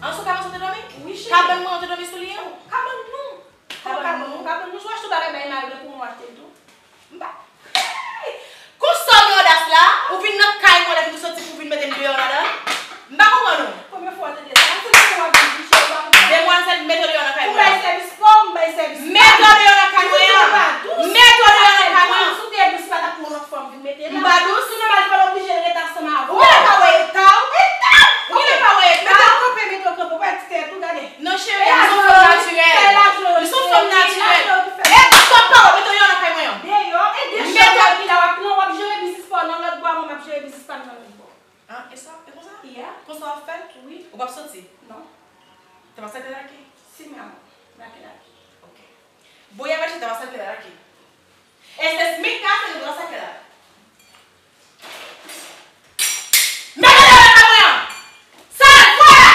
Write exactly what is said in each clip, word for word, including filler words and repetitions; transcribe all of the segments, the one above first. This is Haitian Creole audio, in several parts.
An, sou kabann sa w te dòmi? Wi, cheri. Kabann mwen an w te dòmi sou li an? Kabann nou. Kabann nou, kabann nou. Si w achte yon bagay bay mari w, pou mwen w achte l tou. M pa. Konsa w gen odas la, ou vin nan kay mwen lè m soti pou w vin mete m deyò ladan. M pa konprann ou. Konbyen fwa w tande sa? Se pou w ap vin chèche w pa konprann. Demwazèl, mete w deyò nan kay mwen. Ou bay sèvis pa w, m bay sèvis pa m. Mete w deyò nan kay mwen an. Mete w deyò nan kay mwen an. Si w te dous, pa t ap pran lòt fanm vin mete la. M pa dous. Si w nòmal, fò l oblije ret ansanm avè w. Ou genlè pa wè eta w. Eta w! Ou genlè pa wè eta w. Mete w kanpe, mete w kanpe. Ou pa ti tèt ou, gade. Non, cheri, li se yon fanm natirèl. Li se yon fanm natirèl. E, stòp pawòl, mete w deyò nan kay mwen an. Deyò, e de chanm ki la w ap pran, w ap jere biznis pa w nan lòt bò, mwen m ap jere biznis pa m nan lòt bò. An, e sa, e konsa? Yeah. Konsa w ap fè l? Wi. Ou p ap soti? Non. Te pase te lage? Si, men, lage, lage. Ok. Boya va chita, va sakle la, lage. E se Smith ka fè nou sa ke la. Mete deyò nan kay mwen an! Sal, fò la!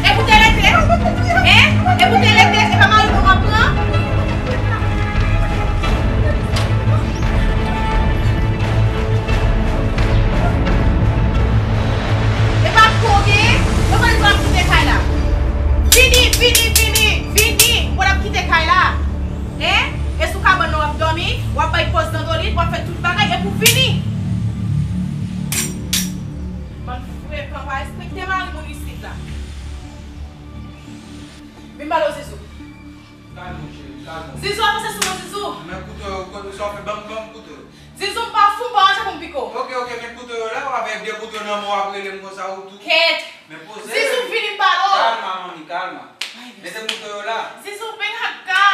E pou te rete? Hein? E pou te rete? E pa mari mwen w ap pran? E pa pou w genyen? Mwen konnen w ap kite kay la. Vini, vini, vini, vini! Mwen ap kite kay la. Hein? E sou kabann nan w ap dòmi, w ap bay pòz zandolit, w ap fè tout bagay, epi w vini. Bann frekan, pa respekte mari moun isit la. Vin pale w, Zizou. Kalme w, cheri, kalme w. Zizou, avanse sou mwen, Zizou. Men kouto yo, kote sa w fè, ban m, ban m kouto yo. Zizou, m pa fou, m pa ranje pou m pike w. Ok, ok, met kouto yo la, w avèk de kouto nan men w, w ap rele m konsa, ou tou. Kèt. Men poze. Zizou, vini m pale w. Kalma, manmi, kalma. Mete kouto yo la. Zizou, ben aga.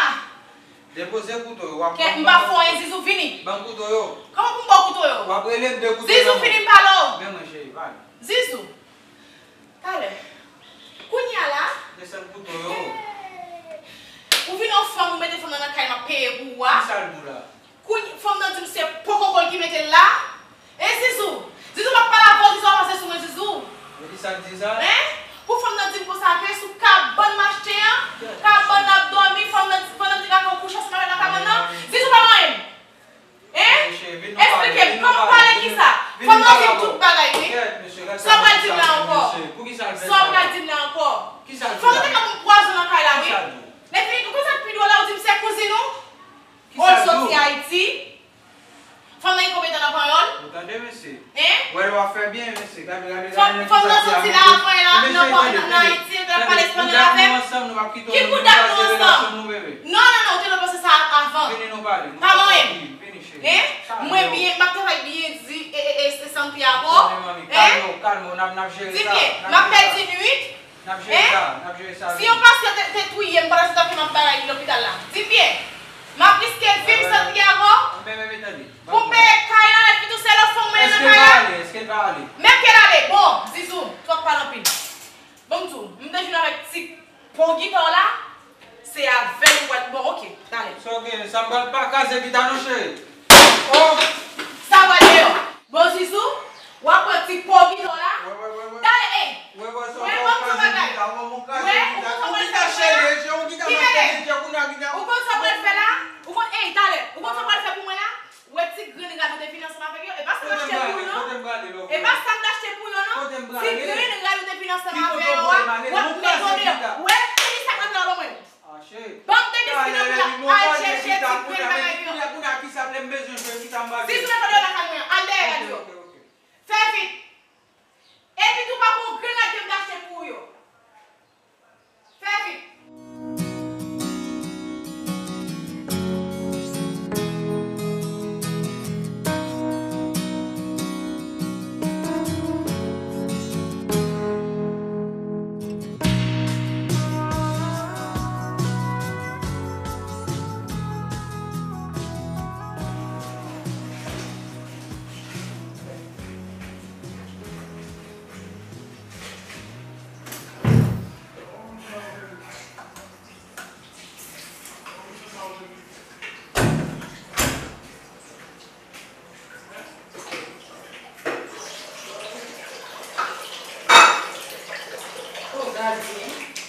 Depoze kouto yo, w ap. Kèt, m pa fè w anyen, Zizou, vini. Ban kouto yo. Kòman pou m ba w kouto yo? W ap rele m de kouto yo. Zizou, vini m pale w. Men mwen, cheri, pale. Zizou. Talè. Kounye a la. Desann kouto yo. Ou vin yon fanm, ou mete fanm nan nan kay, m ap peye pou ou a. Ki sa l di w la? Kounye, fanm nan di m se po koko l ki mete l la. E Zizou? Zizou, m ap pale avè w, Zizou, avanse sou mwen, Zizou. Men ki sa l di sa? Hein? Pou fanm nan di m konsa ke sou kabann m achte an, kabann n ap dòmi, fanm nan, fanm nan di l ap fè w kouche ansanm avè l nan kabann nan. Zizou, pa manyen m. Hein? Esplike m, kòman pale ki sa? Fanm nan di m tout bagay, wi. Sa w pral di m la ankò? Sa w pral di m la ankò? Fanm nan te ka ban m pwazon nan kay la, wi. Lè fini, ou konn sa k pi dwòl la, ou di m se kouzin ou? Ou soti Ayiti? Fanm nan gen konbyen tan nan panyòl? Ou tande, mesye? Hein? Wè, w ap fè byen, mesye. Gade, gade, gade. Fanm nan soti la avan la, nan Ayiti, l ap pale espanyòl avè m. Ki kout dat nou ansanm? Non, non, non, ou te dwe panse sa avan. Pa manyen m. Hein? Mwen byen, m ap travay byen di, e, e, e, e Santiago. Hein? Di byen, m ap pèdi nwit. Hein? Si yon pasyan te, te touye m pandan se tan ke m ap bagay lopital la, di m byen. M ap riske vi m, Santiago, pou m peye kay la, epi tou se lòt fanm mwen nan kay la. Mèt ke l ale. Bon, Zizou, twòp pale anpil. Ban m di w, m te jwenn avèk ti po gita w la, se avè l ou pral, bon, ok, talè. Sa w gen, sa m pral pa kraze gita non, cheri. Oh! Sa pral deyò. Bon, Zizou, w ap pran ti po gita w la. Talè, ey. Mwen, ban m di w bagay. Mwen, ou konn sa w pral fè la? Ou konn sa w pral fè la? Ou konn, ey, talè. Ou konn sa w pral fè pou mwen la? Ou wè ti grenn rad ou te vin ansanm avèk yo? E pa sa m achte pou yo non. E pa sa m achte pou yo non. Ti grenn rad ou te vin ansanm avè yo a, w ap mete yo deyò. Ou wè, tenis sa k ap nan ban mwen. Ban m tenis ki nan men la, al chèche ti grenn bagay yo. Zizou, mete w deyò lakay mwen an, al dèyè rad yo. Fè vit. Epi tou pa gon grenn rad ke m te achte pou ou yo. Fè vit. Oh, Daddy.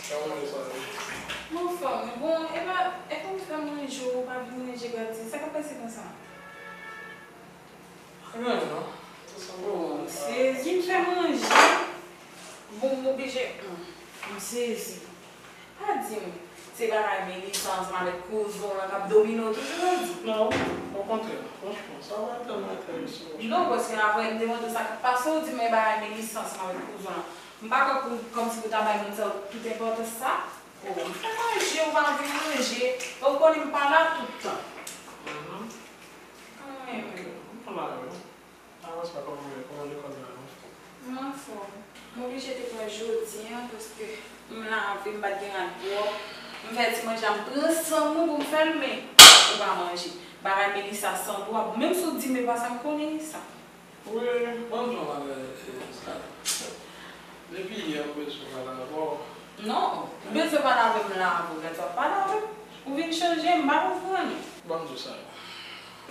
Kòman ou ye, fanmi? Mwen anfòm. Bon, e pa, e pa ou fè manje, ou pa vin manje, Daddy. Sa k ap pase konsa? Ebyen non, se sanble w. Sezi, m fè manje. Oblije, hmm, m sezi. Pa di m se bagay Melissa ansanm avèk kouzen w lan k ap domine w toujou, Gady. Non, okontrè, franchman, sa pa tèlman enterese w. Non, paske apre m te mande w sa k ap pase, w di m e bagay Melissa ansanm avèk kouzen w lan. M pa kwè pou, kòmsi pou ta bay moun sa yo tout enpòtans sa. Oh, m fè manje, ou pa anvi manje, e w konnen m pa la tout tan. Mhm. Kanmenm. M pa la, non. Avan sa, kòman, kòman lekòl la, non? M anfòm. M oblije te pran jodi a, paske m lave, m pa t gen rad pwòp. M fè ti manje a, m pran san mwen pou m fè l, men ou pa manje. Bagay Melissa san dwa. Menm si w di m e pa sa, m konnen e sa. Wi, ban m di w yon bagay, eh, Scarlett. Depi yè, m bezwen pale avè w. Non, ou bezwen pale avè m la, avè w, gade w ap pale avè m. Ou vin chanje, m pa konprann ou. Ban m di w sa.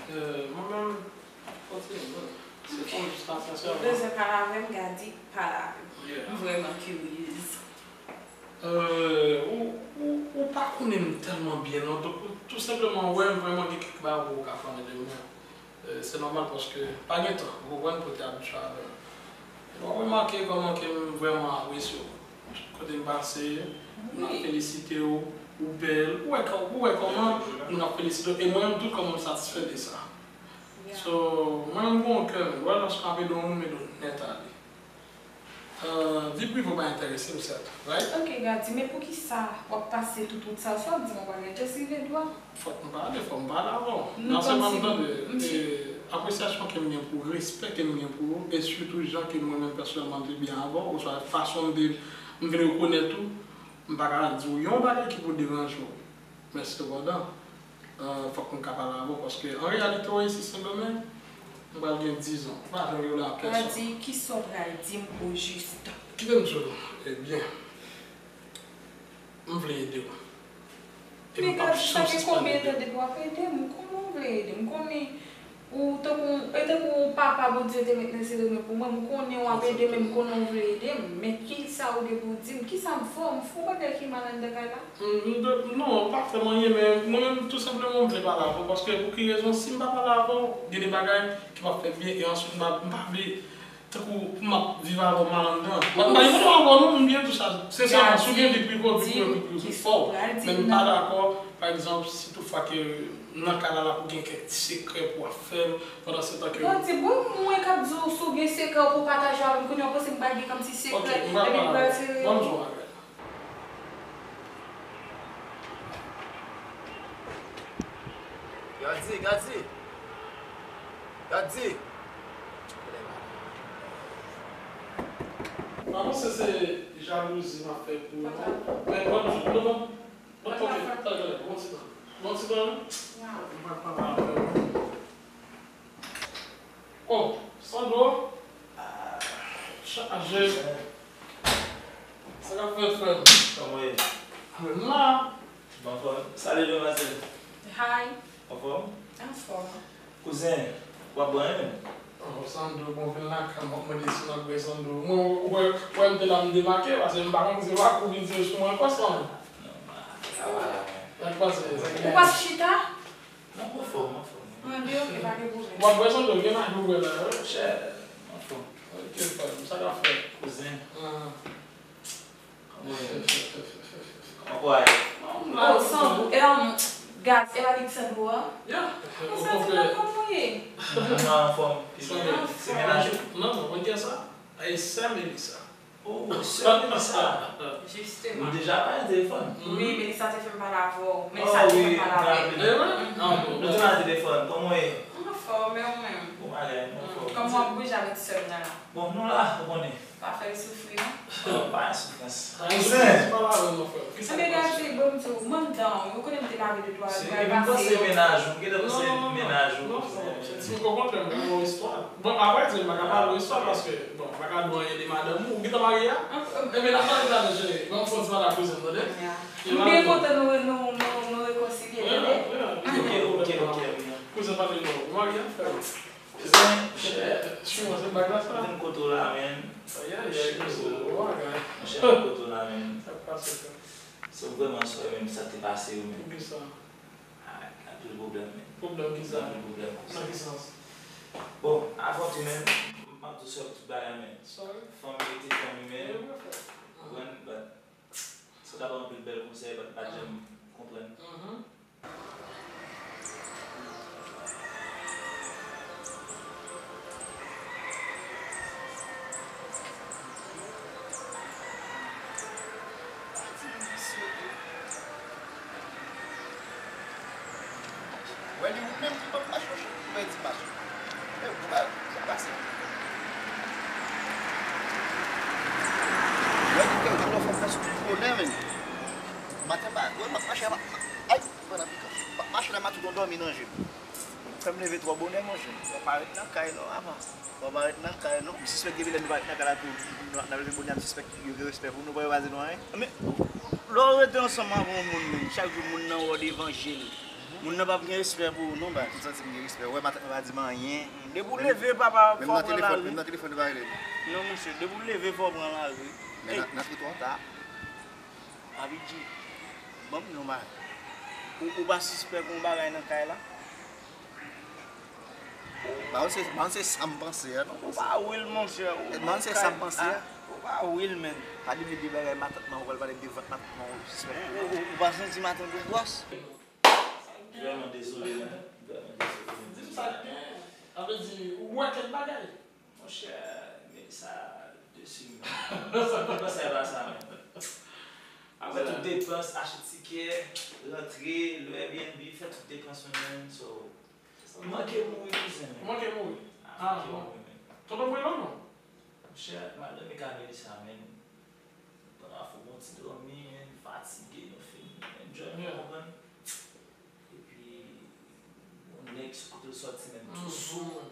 Eh, mwen menm, Kontinye, non. Se pa jis pa sensè. Ou bezwen pale avè m, Gady, pale avè m. Yeah. M vrèman kiryez. Euh, ou, ou, ou pa konnen m tèlman byen, non. Donk, ou tou senpleman wè m vrèman gen kèk bagay ou ka konnen de mwen. Euh, se nòmal paske pa gen tan, ou konprann, pou w te abitye avè m. W ap remake kòman ke m vrèman apresye w. Kote m pase, moun ap felisite w, ou bèl, ou wè kò-, ou wè kòman moun ap felisite w, e mwen menm tou kòman m satisfè de sa. So, mwen menm gon kè, m wè lòske m ap ede yon moun, m ede w nèt ale. Euh, vi prive w pa enterese m, sèt, right? Ok, Gady, men poukisa w ap pase tout wout sa a? Si w ap di m yon bagay, just rive dwat. Fòk m pale, fòk m pale avè w. Non, kòmsi m, m, e, apresyasyon ke m gen pou w, respè ke m gen pou ou, e sitou jan ke mwen menm pèsonèlman m te byen avè w, oswa fason m te, m vin rekonèt ou, m pa ka di w yon bagay ki pou deranje w. Men sepandan, euh, fòk m ka pale avè w, paske an reyalite, w wè isi Sendomeng, m pral gen diz an. M pa janm rele a pèsòn. Gady, kisa w pral di m ojis? Kite m di w, ebyen, m vle ede w. E m p ap janm sispann ede w. Men Gady, sa gen konbyen tan depi w ap ede m? M konnen w vle ede m. M konnen ou tankou, e tankou yon papa Bondye te met nan Sendomeng pou mwen. M konnen w ap ede m, men m konnen w vle ede m. Men kisa ou gen pou w di m? Kisa m fè w? M fè w bagay ki mal anndan kay la? M, m, non, m pa fè m anyen, men mwen menm, tou senpleman, m vle pale avè w. Paske pou ki rezon, si m pa pale avè w, gen de bagay ki p ap fèt byen, e answit, m pa, m pa vle tankou pou m ap viv avè w mal anndan. M pa, m pa gen pwoblèm avè w non, m byen tou sa. Sensèman, si w gen vi prive w, vi prive w, vi prive w, fò w. Men m pa dakò, pa egzanp, si toutfwa ke nan kay la, la pou gen kèk ti sekrè pou w ap fè m, pandan se tan ke... Gady, bon, mwen k ap di w si w gen sekrè ou pou w pataje avè m, kounye a w panse m pa gen kòmsi sekrè, epi m pral serye w. Ban m di w yon bagay. Gady, Gady. Gady. Pa panse se jalouzi m ap fè pou ou non. Men bon, nou bon. Bon, ok, talè, talè, bon ti tan. Bon ti tan, wi. M pa pale avè w. Oh, Sandro. Chaje. Sa k ap fèt, frè m? Kòman w ye? Mwen la. Ou anfòm? Salye, demwazèl. Hi. Anfòm? Anfòm. Kouzen, w ap bwè anyen menm? Oh, Sandro, bon, vin lakay mwen, w ap mande si m ap bwè, Sandro. Mwen, ou wè, ou wè m te la, m demake, paske m pa konn si w ap vin tire sou mwen ankò, Sandro. Non, pa, sa va la, men. Sa k pase? Ou pa chita? Non, m anfòm, m anfòm. Mande, ok, pa gen pwoblèm. W ap bwè, Sandro, gen laj ou bwè la, wi. Chè, m anfòm. Ok, frè m, sa k ap fèt? Kouzen. Ah. Kòman w ye? Kòman w ye? Oh, Sandro, e, um, Gaz, e pa li ki Sandro a? Yeah. Kòman w ye? Mwen anfòm. Se mennaj ou? Non, non, mwen gen sa. E sè Melissa. Oh, sè Melissa. Jisteman. Nou deja pale nan telefòn. Wi, Melissa te fè m pale avè w. Melissa te fè m pale avè w. E vre? Nou te pale nan telefòn. Kòman w ye? M anfòm, e ou menm? Bon bagay, m anfòm. Kòman w ap bouje avèk sè m nan la? Bon, nou la, ou konnen. Pa fè l soufri, non. Oh, pa gen soufrans. Kouzen! Ebyen, Gaz, bon, m di w, m anndan, ou konnen m te lave de twa, m pral pase yo. Se, epi m panse mennaj ou, m gentan panse mennaj ou. Non, non, non, se ti, okontrè, m ka ba w istwa. Bon, apre di, m pa ka ba w istwa paske, bon, m pa ka di w anyen de madanm ou. Ou gentan marye a? Ebyen, n ap pale talè, cheri. Ban m fè yon ti pale ak kouzen m, tande? M byen kontan nou, nou, nou, nou rekonsilye, tande? Ok, ok, ok, ok. Kouzen, pa vin non. Ou marye a? Fè w. Kouzen, chè, chè, se bag la sa. Kouzen, kote w la, menm? Ayayay, kouzen, bon bagay. Monchè, kote w la, menm? Sa k pase, frè? Se vrèman sou menm sa k te pase yo, menm. Poukisa? Ah, anpil pwoblèm, menm. Pwoblèm kisa? Anpil pwoblèm. Nan ki sans? Bon, avan tou, menm, m ap di w sou tout bagay, menm. Sorry. Fanmi rete fanmi, menm. E vre, frè. Bonè, men. Maten, ba, wè, m ap mache, m ap, ay, m pran nan pikan. M ap mache la, m ap tout dòmi nan je m. Fè m leve twò bonè, monchè. W ap parèt nan kay non, avan. W ap parèt nan kay non. M sispèk depi lè nou parèt nan kay la tou, nou, n ap leve bonè, m sispèk yo gen respè pou nou, pa yo pa di nou anyen. Men, lè w rete ansanm avè yon moun, men, chak jou moun nan wè w devan je l. Moun nan p ap gen respè pou ou non, baz. M santi m gen respè. Ou wè, matant mwen pa di m anyen. Depi w leve, papa, fò w pran lari. Menm nan telefòn, menm nan telefòn, li pa rele m. Non, monchè, depi w leve, fò w pran lari. Men n a, n a twò ta. Papi G, ban m di yon bagay. Ou, ou pa sispèk yon bagay nan kay la? Ba, se, ba, se sa m panse a, non. Ou pa real, monchè. Ou pa real, men. Pa di m de bagay matant mwen, ou pral pale m de vant matant mwen, ou sispèk. Ou, ou, ou pa santi matant ou gwòs? Vrèman dezole, men. Vrèman dezole. Di m sa k gen. Sa vle di, ou wè kèk bagay. Monchè, Melissa, desi m. Sa te panse a sa, men. Apre tout depans, achte tikè, rantre, lwe Airbnb, fè tout depans mwen menm, so, m manke mouri, kouzen, men. Ou manke mouri? Ah, manke mouri, men. Tonton Frelan, non? Monchè, m al dòmi kay Melissa, men. Pandan fò bon ti dòmi, men, fatige, nou fin enjoy, ou konprann? Epi, yon nèg sou kote l sòti, men, tou sou,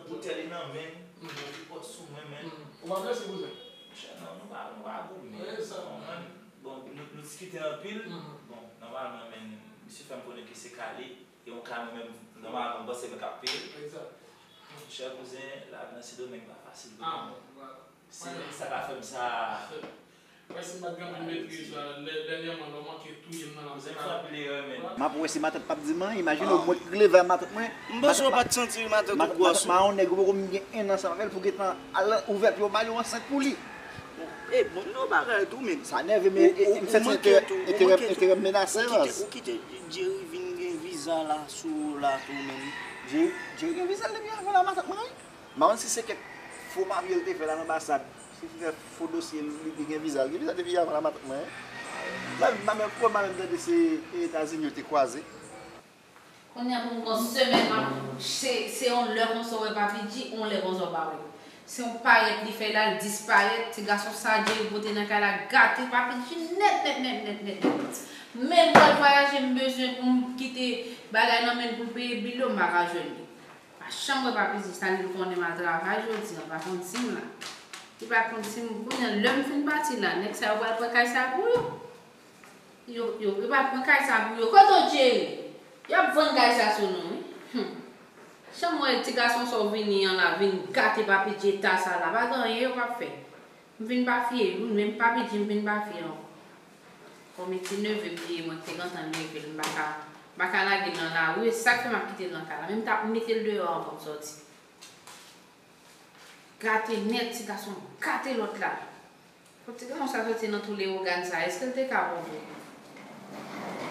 boutèy li nan men l, ouvri pòt sou mwen, men. Ou pa blese, kouzen? Monchè, non, nou pa, nou pa goumen. Bon, nou, nou diskite anpil. Bon, nòmalman, men, misye fè m konnen ke se ka li. E yon ka mwen menm, nòmalman, m panse mwen k ap peye l. Monchè, kouzen, lavi nan Sendomeng pa fasil vre non. Se sa ka fè m sa. Mwen si m pa t gen anpil metriz la, dènyèman lè w manke touye m nan lavi. M ap wè si matant p ap di m anyen. Imajine w, mwen k leve a matant mwen. M panse w pa t santi matant ou gwòs. Matant mwen a yon nèg ou poko menm gen en an ansanm avè l pou gentan al ouvè pye w ba li w ansent pou li. E bon, non, bagay tou, men. Sa nève m, e m santi enterè m menase, baz. Ou kite Jerry vin gen viza la sou ou la tou, men. Jerry gen viza l depi avan la, matant mwen, wi. M pa konn si se kèk fo papye l te fè la nan anbasad. Si l te fè fo dosye, li te gen viza. Li gen viza depi avan la matant mwen. Mwen menm, mwen menm tande se Etazini yo te kwaze. Kounye a pou m gon semèn, m ap, se, se yon lè konsa w wè Papi G, yon lè konsa w pa wè. Se yon parèt li fè la, l disparèt. Ti gason sa Jerry pote nan kay la gate Papi G nèt, nèt, nèt, nèt, nèt, nèt. Menm lè l vwayaje, m bezwen pou m kite bagay nan men l pou l peye bil yo, m pa ka jwenn li. Pa janm wè Papi G, sa li konnen m al travay jodi a, pa konn si m la. Li pa konn si m, kounye a, lè m fin pati la, nèg sa yo pral pran kay sa pou yo. Yo, yo, yo pral pran kay sa pou yo. Kote w, Jerry? Y ap vann kay sa sou nou, wi. Hum. Janm wè ti gason sa w vini an la, vin gate Papi G eta sa la, pa gen anyen yo p ap fè. M vin pa fye, wi, menm Papi G m vin pa fye ankò. Kòm e ti neve m li ye, mwen k te gentan leve l, m pa ka, m pa ka lage l nan lari, e sa k fè m ap kite l nan kay la. Men m t ap mete l deyò anvan m sòti. Gate nèt, ti gason gate lòt la. Kot ti gason sa sòti nan tou lewogàn sa, èske l te ka bon vre?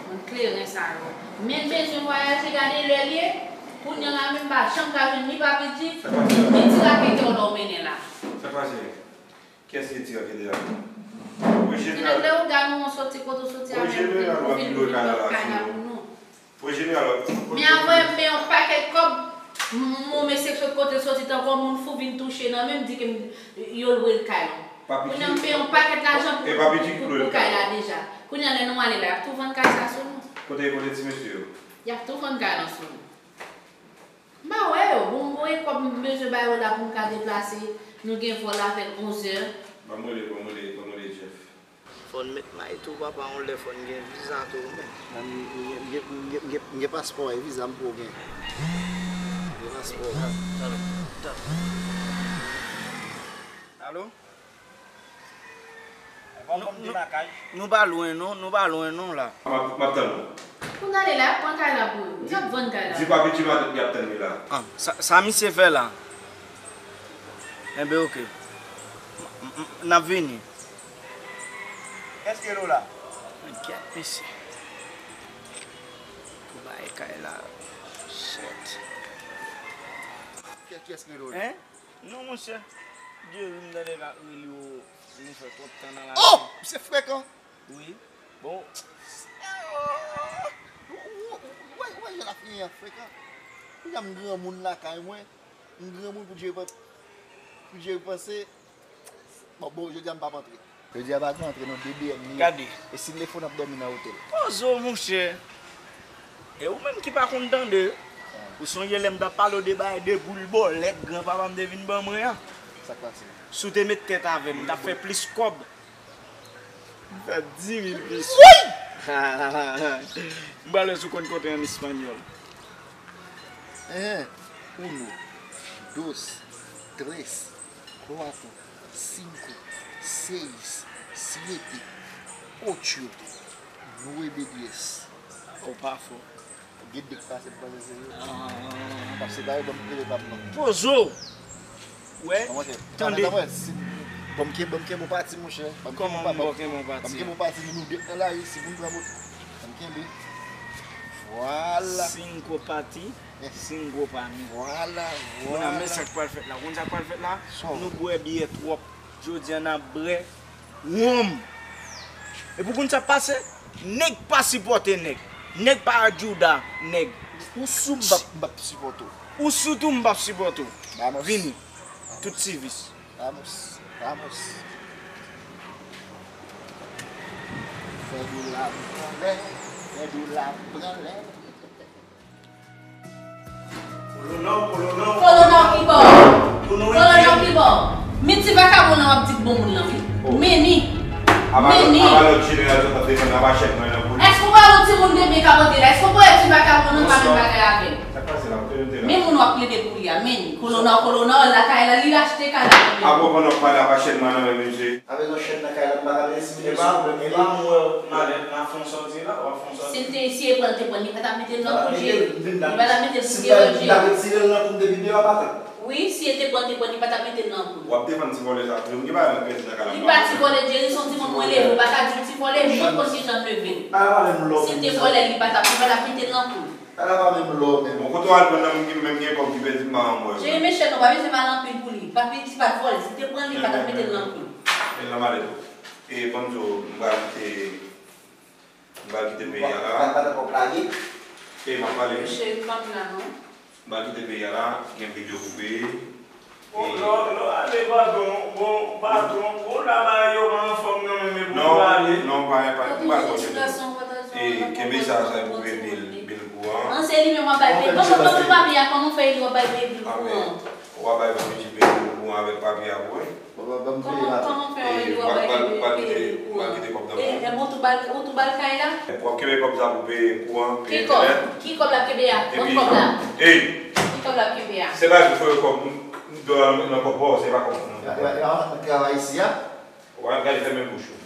Bann kleren sa yo. Men l bezwen vwayaje, gade lè l ye. Kounye a la menm m pa janm ka jwenn ni Papi G, ni ti raketè w la w mennen la. Sa k pase? Kiyès ki ti raketè a? Ti nèg lè w gade w soti kote w soti a menm pou vin, pou vin lòt kay la pou nou. Men avè m men yon pakèt kòb, m, m, men se sot kote l soti tankou yon moun fou vin touche nan men m di ke m, yo lwe l kay la. Kounye a m peye yon pakèt lajan pou, pou, pou kay la deja. Kounye a lè nou ale la, y ap tou vann kay sa sou nou. Kote, kote ti mesye yo? Y ap tou vann kay la sou nou. M pa wè yo. Bon, m voye kòb m bezwen ba yo la pou m ka deplase. Nou gen vòl avè l onzè. Ban m rele, ban m rele, ban m rele Jeff. Fò n met may tou, papa, yon lè fò n gen viza tou, men. M gen, m gen, m gen, m gen paspò e viza m poko gen. M gen paspò. Alo? Nou, nou, nou pa lwen non, nou pa lwen non la. M ap, m ap tann ou. Pou n ale la, y ap pran kay la pou yo. Y ap vann kay la. Di Papi G matant li ap tann li la. Ah, sa, sa misye fè la? Enben, oke. M, m, m, n ap vini. Kiyès ki rele w la? Men gad mesye. Pou bay kay la. Shit. Kiyès, kiyès ki rele w la? Hein? Non, monchè. Jerry, m tande l ap rele w, nou fè twòp tan nan lari. Oh! Misye frekan! Wi. Bon. Ou, ou, ou, ou wè, ou wè jan l ap fè frekan. Kounye a m granmoun lakay mwen. M granmoun pou Jerry pan-, pou Jerry panse. Bon, bon, jodi a m p ap antre. Jodi a pa gen antre non, de B M li ye. Gade. E si l defo n ap dòmi nan otèl. Poze w, monchè. E ou menm ki pa konn tande, ou sonje lè m t ap pale w de bagay de boul bòlèt granpapa m te vin ban mwen an? Sa k pase? Si w te met tèt avè m, m t ap fè plis kòb. M fè dis mil pesos. Wi! M pral wè si w konn konte an espanyòl. Eh, uno, dos, tres, cuatro, cinco, seis, siete, ocho, nueve, diez. Ou pa fò. Gen de k pase m panse se yo. Ah. M ap separe, ban m plede pa m non. Poze w! Wè, tande. Ban m kenbe, ban m kenbe yon pati, monchè. Kòman m kenbe yon pati? Ban m kenbe yon pati, nou, nou de nan lari, si moun pran moto. Ban m kenbe. Vwala. Cinco pa ti, cinco pa mi. Vwala, vwala. Moun nan, men sa k pral fèt la. Ou konn sa k pral fèt la? Nou bwè byè twòp. Jodi a n ap bwè wonm. Epi w konn sa k pase? Nèg pa sipòte nèg. Nèg pa ajuda nèg. Ou sou m p ap, m p ap sipòte w. Ou sou tou m p ap sipòte w. Vini. Tout sivis. Vamos, vamos. Fè dola pran lè, fè dola pran lè. Kolonel, kolonel. Kolonel ki bò? Kolonel ki bò? Men ti vakabon nan w ap di k bon moun nan, wi. Men ni. Men ni. Èske w pa wè yon timoun bebe k ap antre la? Èske w pa wè ti vakabon nan pa menm bagay avè l? Men moun w ap plede pou li a, men ni. Kolonel, kolonel, lakay la, li achte kay la. Apre w pandan w pale a pa chèn mwen nan men misye. Avèk yon chèn nan kay la, m pa ka vin esplike sou pwoblèm li. E pa m wè w malèt, m ap fè yon sòti la, w ap fè yon sòti. Si l te eseye pran l, te pran l, li pa t ap mete l nan kou Djeri. Li pa t ap mete l pou Djeri. Si m ta retire l nan kou m depi deyò maten. Wi, si e te pran l, te pran l, li pa t ap mete l nan kou. W ap defann ti vòlè sa toujou, m gen bagay mwen pèdi nan kalanbwa. Li pa ti vòlè, Djeri, se yon timoun mwen leve, ou pa ka di l ti vòlè, mwen konn kijan m leve l. Si l te vòlè, li pa t ap, li pa t ap mete l nan kou. Ala pa menm lò menm. Bon, kote w al pran nan moun ki menm gen kòb ki pèdi m pa janm wè. Jere mesye non, pa bezwen pale anpil pou li. Pa piti pa vòlè, si te pran li, pa t ap mete l nan kou. Men nan malèt ou. E ban m di w, m pral kite, m pral kite peyi a la. Pa, pa, pa t ap wap lage. E m ap pale. Cheri, pa m la non. M pral kite peyi a la, gen videyo pou peye. Bon, lè w, lè w ale, patwon, bon, patwon, bon, la bagay yo pa anfòm nan menm, epi w pale. Non, non, pa, pa, m pral fè w chèche. E, kenbe sa, sa pou peye bil, bil kouran. An, se li menm w ap bay bil. Bon, bon, bon, papye a, kòman w fè li w ap bay bil kouran? W ap bay Papi G peye bil kouran avèk papye a pou mwen. Kòman, kòman w fè li w ap bay bil kouran? E, m pral kite kòb nan men w. E, e, bon, ou tou ba l, ou tou ba l kay la? W ap kenbe kòb sa pou peye kouran, peye entènèt. Ki kòb? Ki kòb l ap kenbe a? Ban m kòb la. Ey! Ki kòb l ap kenbe a? Se pa pou fè kòb, m, m, dola nan, nan kòb pa w, se pa kòb mwen. Travay isi a? W ap gade fèmen bouch ou.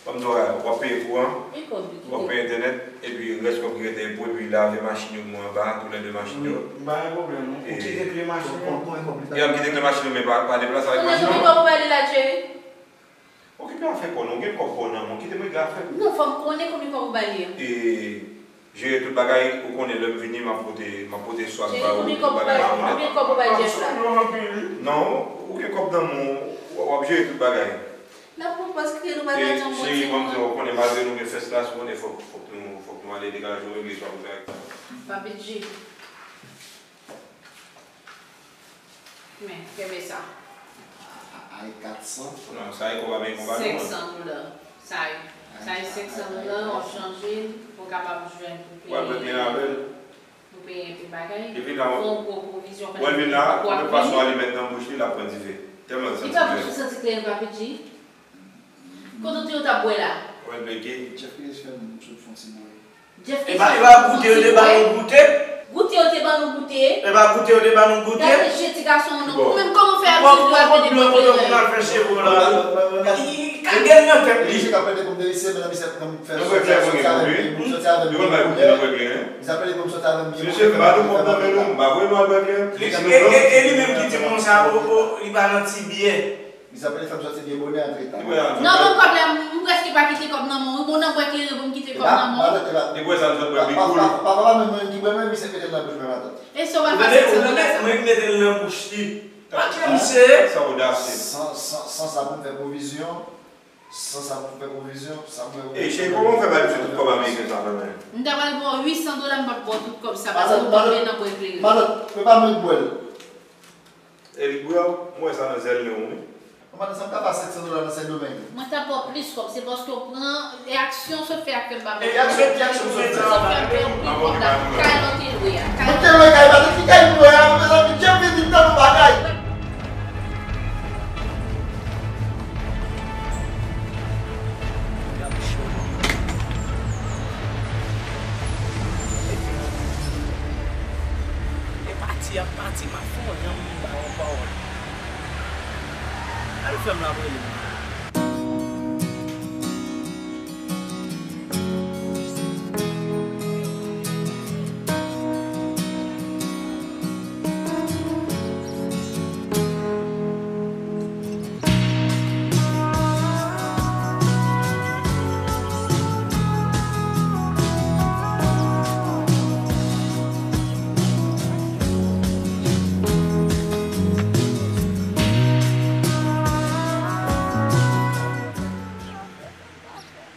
Ban m di w, w ap peye kouran, w ap peye entènèt, epi rès kòb ki rete pou, epi lave machin yo pou mwen anba, toulède machin yo. M pa gen pwoblèm, non. Ou kite kle machin yo? Y ap kite kle machin yo, men pa, pa deplase avèk machin yo. Konbyen kòb ou ba li la, Djeri? Okipe afè pa w non, ou gen kòb pa w nan men w, kite m regle afè m. Non, fò m konnen konbyen kòb ou ba li an. E, jere tout bagay, ou konnen lè m vini, m ap pote, m ap pote swag ba ou, tout bagay nan monnèt. Konbyen kòb ou ba Jeff la? Non, ou gen kòb nan men w, w ap jere tout bagay. L ap pran pòz kriye nou pa ka di yon mo ti mo. E, cheri, ban m di w, ou konnen malgre nou gen first class, ou konnen fòk, fòk nou, fòk nou ale degaje w regle swa pou sa. Papi G. Men, kenbe sa. A, a, a, e kat san. Non, sa e kòb a men konpa nou an. Senk san dola. Sa e, sa e senk san dola, w ap chanje l, pou w kapab jwenn pou peye, pou peye enpe bagay. Fè yon gwo pwovizyon pandan w ap vini. Ou wè l vin la, ou menm fason ale mèt nan bouch li, l ap pran dife. Tèlman l santi kle. Li pa pou santi kle, Papi G. Kote w te yo t ap bwè la? Ou wè l bege. Jeff Reyes fè m sot fè yon ti bwè. Jeff Reyes fè m sot fè yon ti bwè. E pa, e pa goute yo te ban nou goute? Goute yo te ban nou goute? E pa goute yo te ban nou goute? Gade je ti gason an non. Ou menm kòman w fè abitye pou al plede bwè kleren? Ou konn al fè cheve w la. Li gen nan tèt li. Misye ka plede pou m de isi, men misye ap fè soti avè m, soti avè m. Yo konn bay goute nan bwè kleren. Misye ap plede pou m soti avè m. Mesye, m pa tou kòb nan men nou, m pa voye nou al bwè kleren. E, e, e li menm ki di m konsa, o, o, li pa nan ti byè. Misye ap fè m soti byen bonè antre ta. Non, ban m kòb la, m prèske pa kite kòb nan men w. Bon, nan bwè kleren pou m kite kòb nan men w. Depi sa, m sot bwè big bull. Papa pa menm mwen ki bwè, men misye mete l nan bouch mwen, matant. E sa w pral fè ak senk san dola sa? Mwen mete l nan bouch li. Sa odasye. San, san, san sa pou m fè pwovizyon. San sa pou m fè pwovizyon, sa pou m fè pwovizyon. Ey, cheri, kòman w fè bay misye tout kòb ameriken sa nan men? M ta pral ba w uit san dola, m p ap ba w tout kòb sa, paske w tonbe nan bwè kleren. Matant, matant, prepare mwen bwè l. Erik Brown, m wè sa nan zèl men w, wi. Pandan sa m ka ba sèt san dola nan Sendomeng. Mwen ta ba w plis kòb, se paske w pran reyaksyon sa w fè a k fè m pa ba w. E reyaksyon, ki reyaksyon sa w fè? Sa w fè m pè anpil kòb la, kay la w te lwe a. Mwen te lwe kay, pa te ki kay m lwe a, mezanmi, Dye vini m nan yon bagay. E pati ap pati, m ap fè yon janm ba yon pawòl. Al fè m la prele.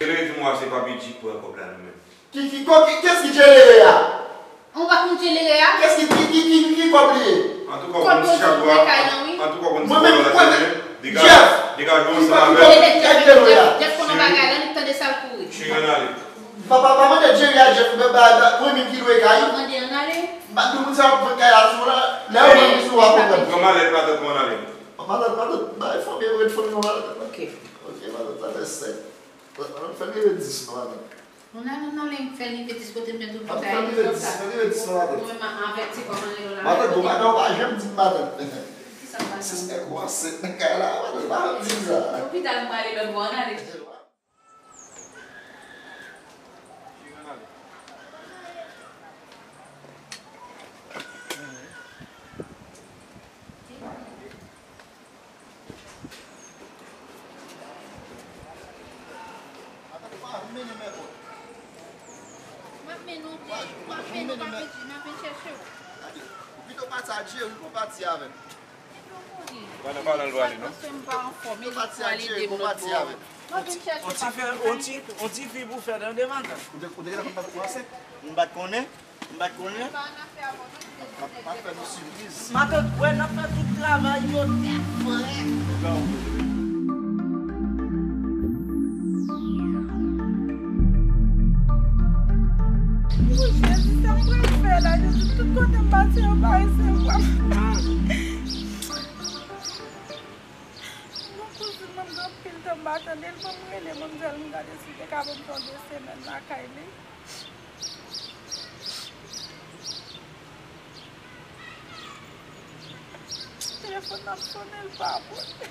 Genlè di mwen se pa Bidji k pran kòb la nan men. Ki, ki, kò, ki, kiyès ki djelere a? Ou pa konn djelere a? Kiyès ki, ki, ki, ki, ki kòb li ye? Antouka, w konn ti chapo a, antouka, w konn ti kòb la, Jeff, degaje w ansanm avè l. Jeff, Jeff, Jeff konn yon bagay la, li tande sa l kouri. Cheri, ann ale. Pa, pa, pa mande Jerry a Jeff, ba, ba, ba, premye ki lwe kay. Pa mande, ann ale. M pa di moun sa ap pran kay la sou la, lè yo vin sou w ap konprann. Pran malèt matant mwen, ann ale. Matant, matant, bay fanmi, ret fanmi non, matant. Ok. Ok, matant, sa fè sèt. Matant, fè m rive dis non, matant. Ann ale, ann ale, fè l rive dis kote m te toujou fè l rive dis, fè l rive dis non, matant. Mwen menm avèti kòman l la. Matant, bon, matant, ou pa janm di m matant. Kisa m pa janm di? Sispèk ou ansent nan kay la, matant, pa janm di m sa. Lopital m prale lòt bò, ann ale. Matant, ou pa janm mennen m èpòt. M ap mennen w, Jay. Ou pa mennen w, m ap vin, m ap vin chèche w. Gade, ou pito pati a Jerry, ou pati avè m. Epi w mouri. Ou pa nan palan l prale, non? Paske m pa anfòm, e li prale de m lòt bò. Ou ti fè, ou ti, ou ti fi pou fè tande matant. Ou te, ou te gentan konn matant ou ansent? M pa t konnen. M pa t konnen. M ap, m ap fè nou sipriz. Matant, wè, n ap fè tout travay yo tèt frè. Woy, Jezi, sa m pral fè la? Jezi, tout kote m pase, yo pa resevwa m. Gon kouzin mwen, m gen anpil tan m pa tande l, ban m rele manmzèl, m gade si l te ka ban m fè yon de semèn lakay li. Telefòn nan ap sonnen, l pa pote.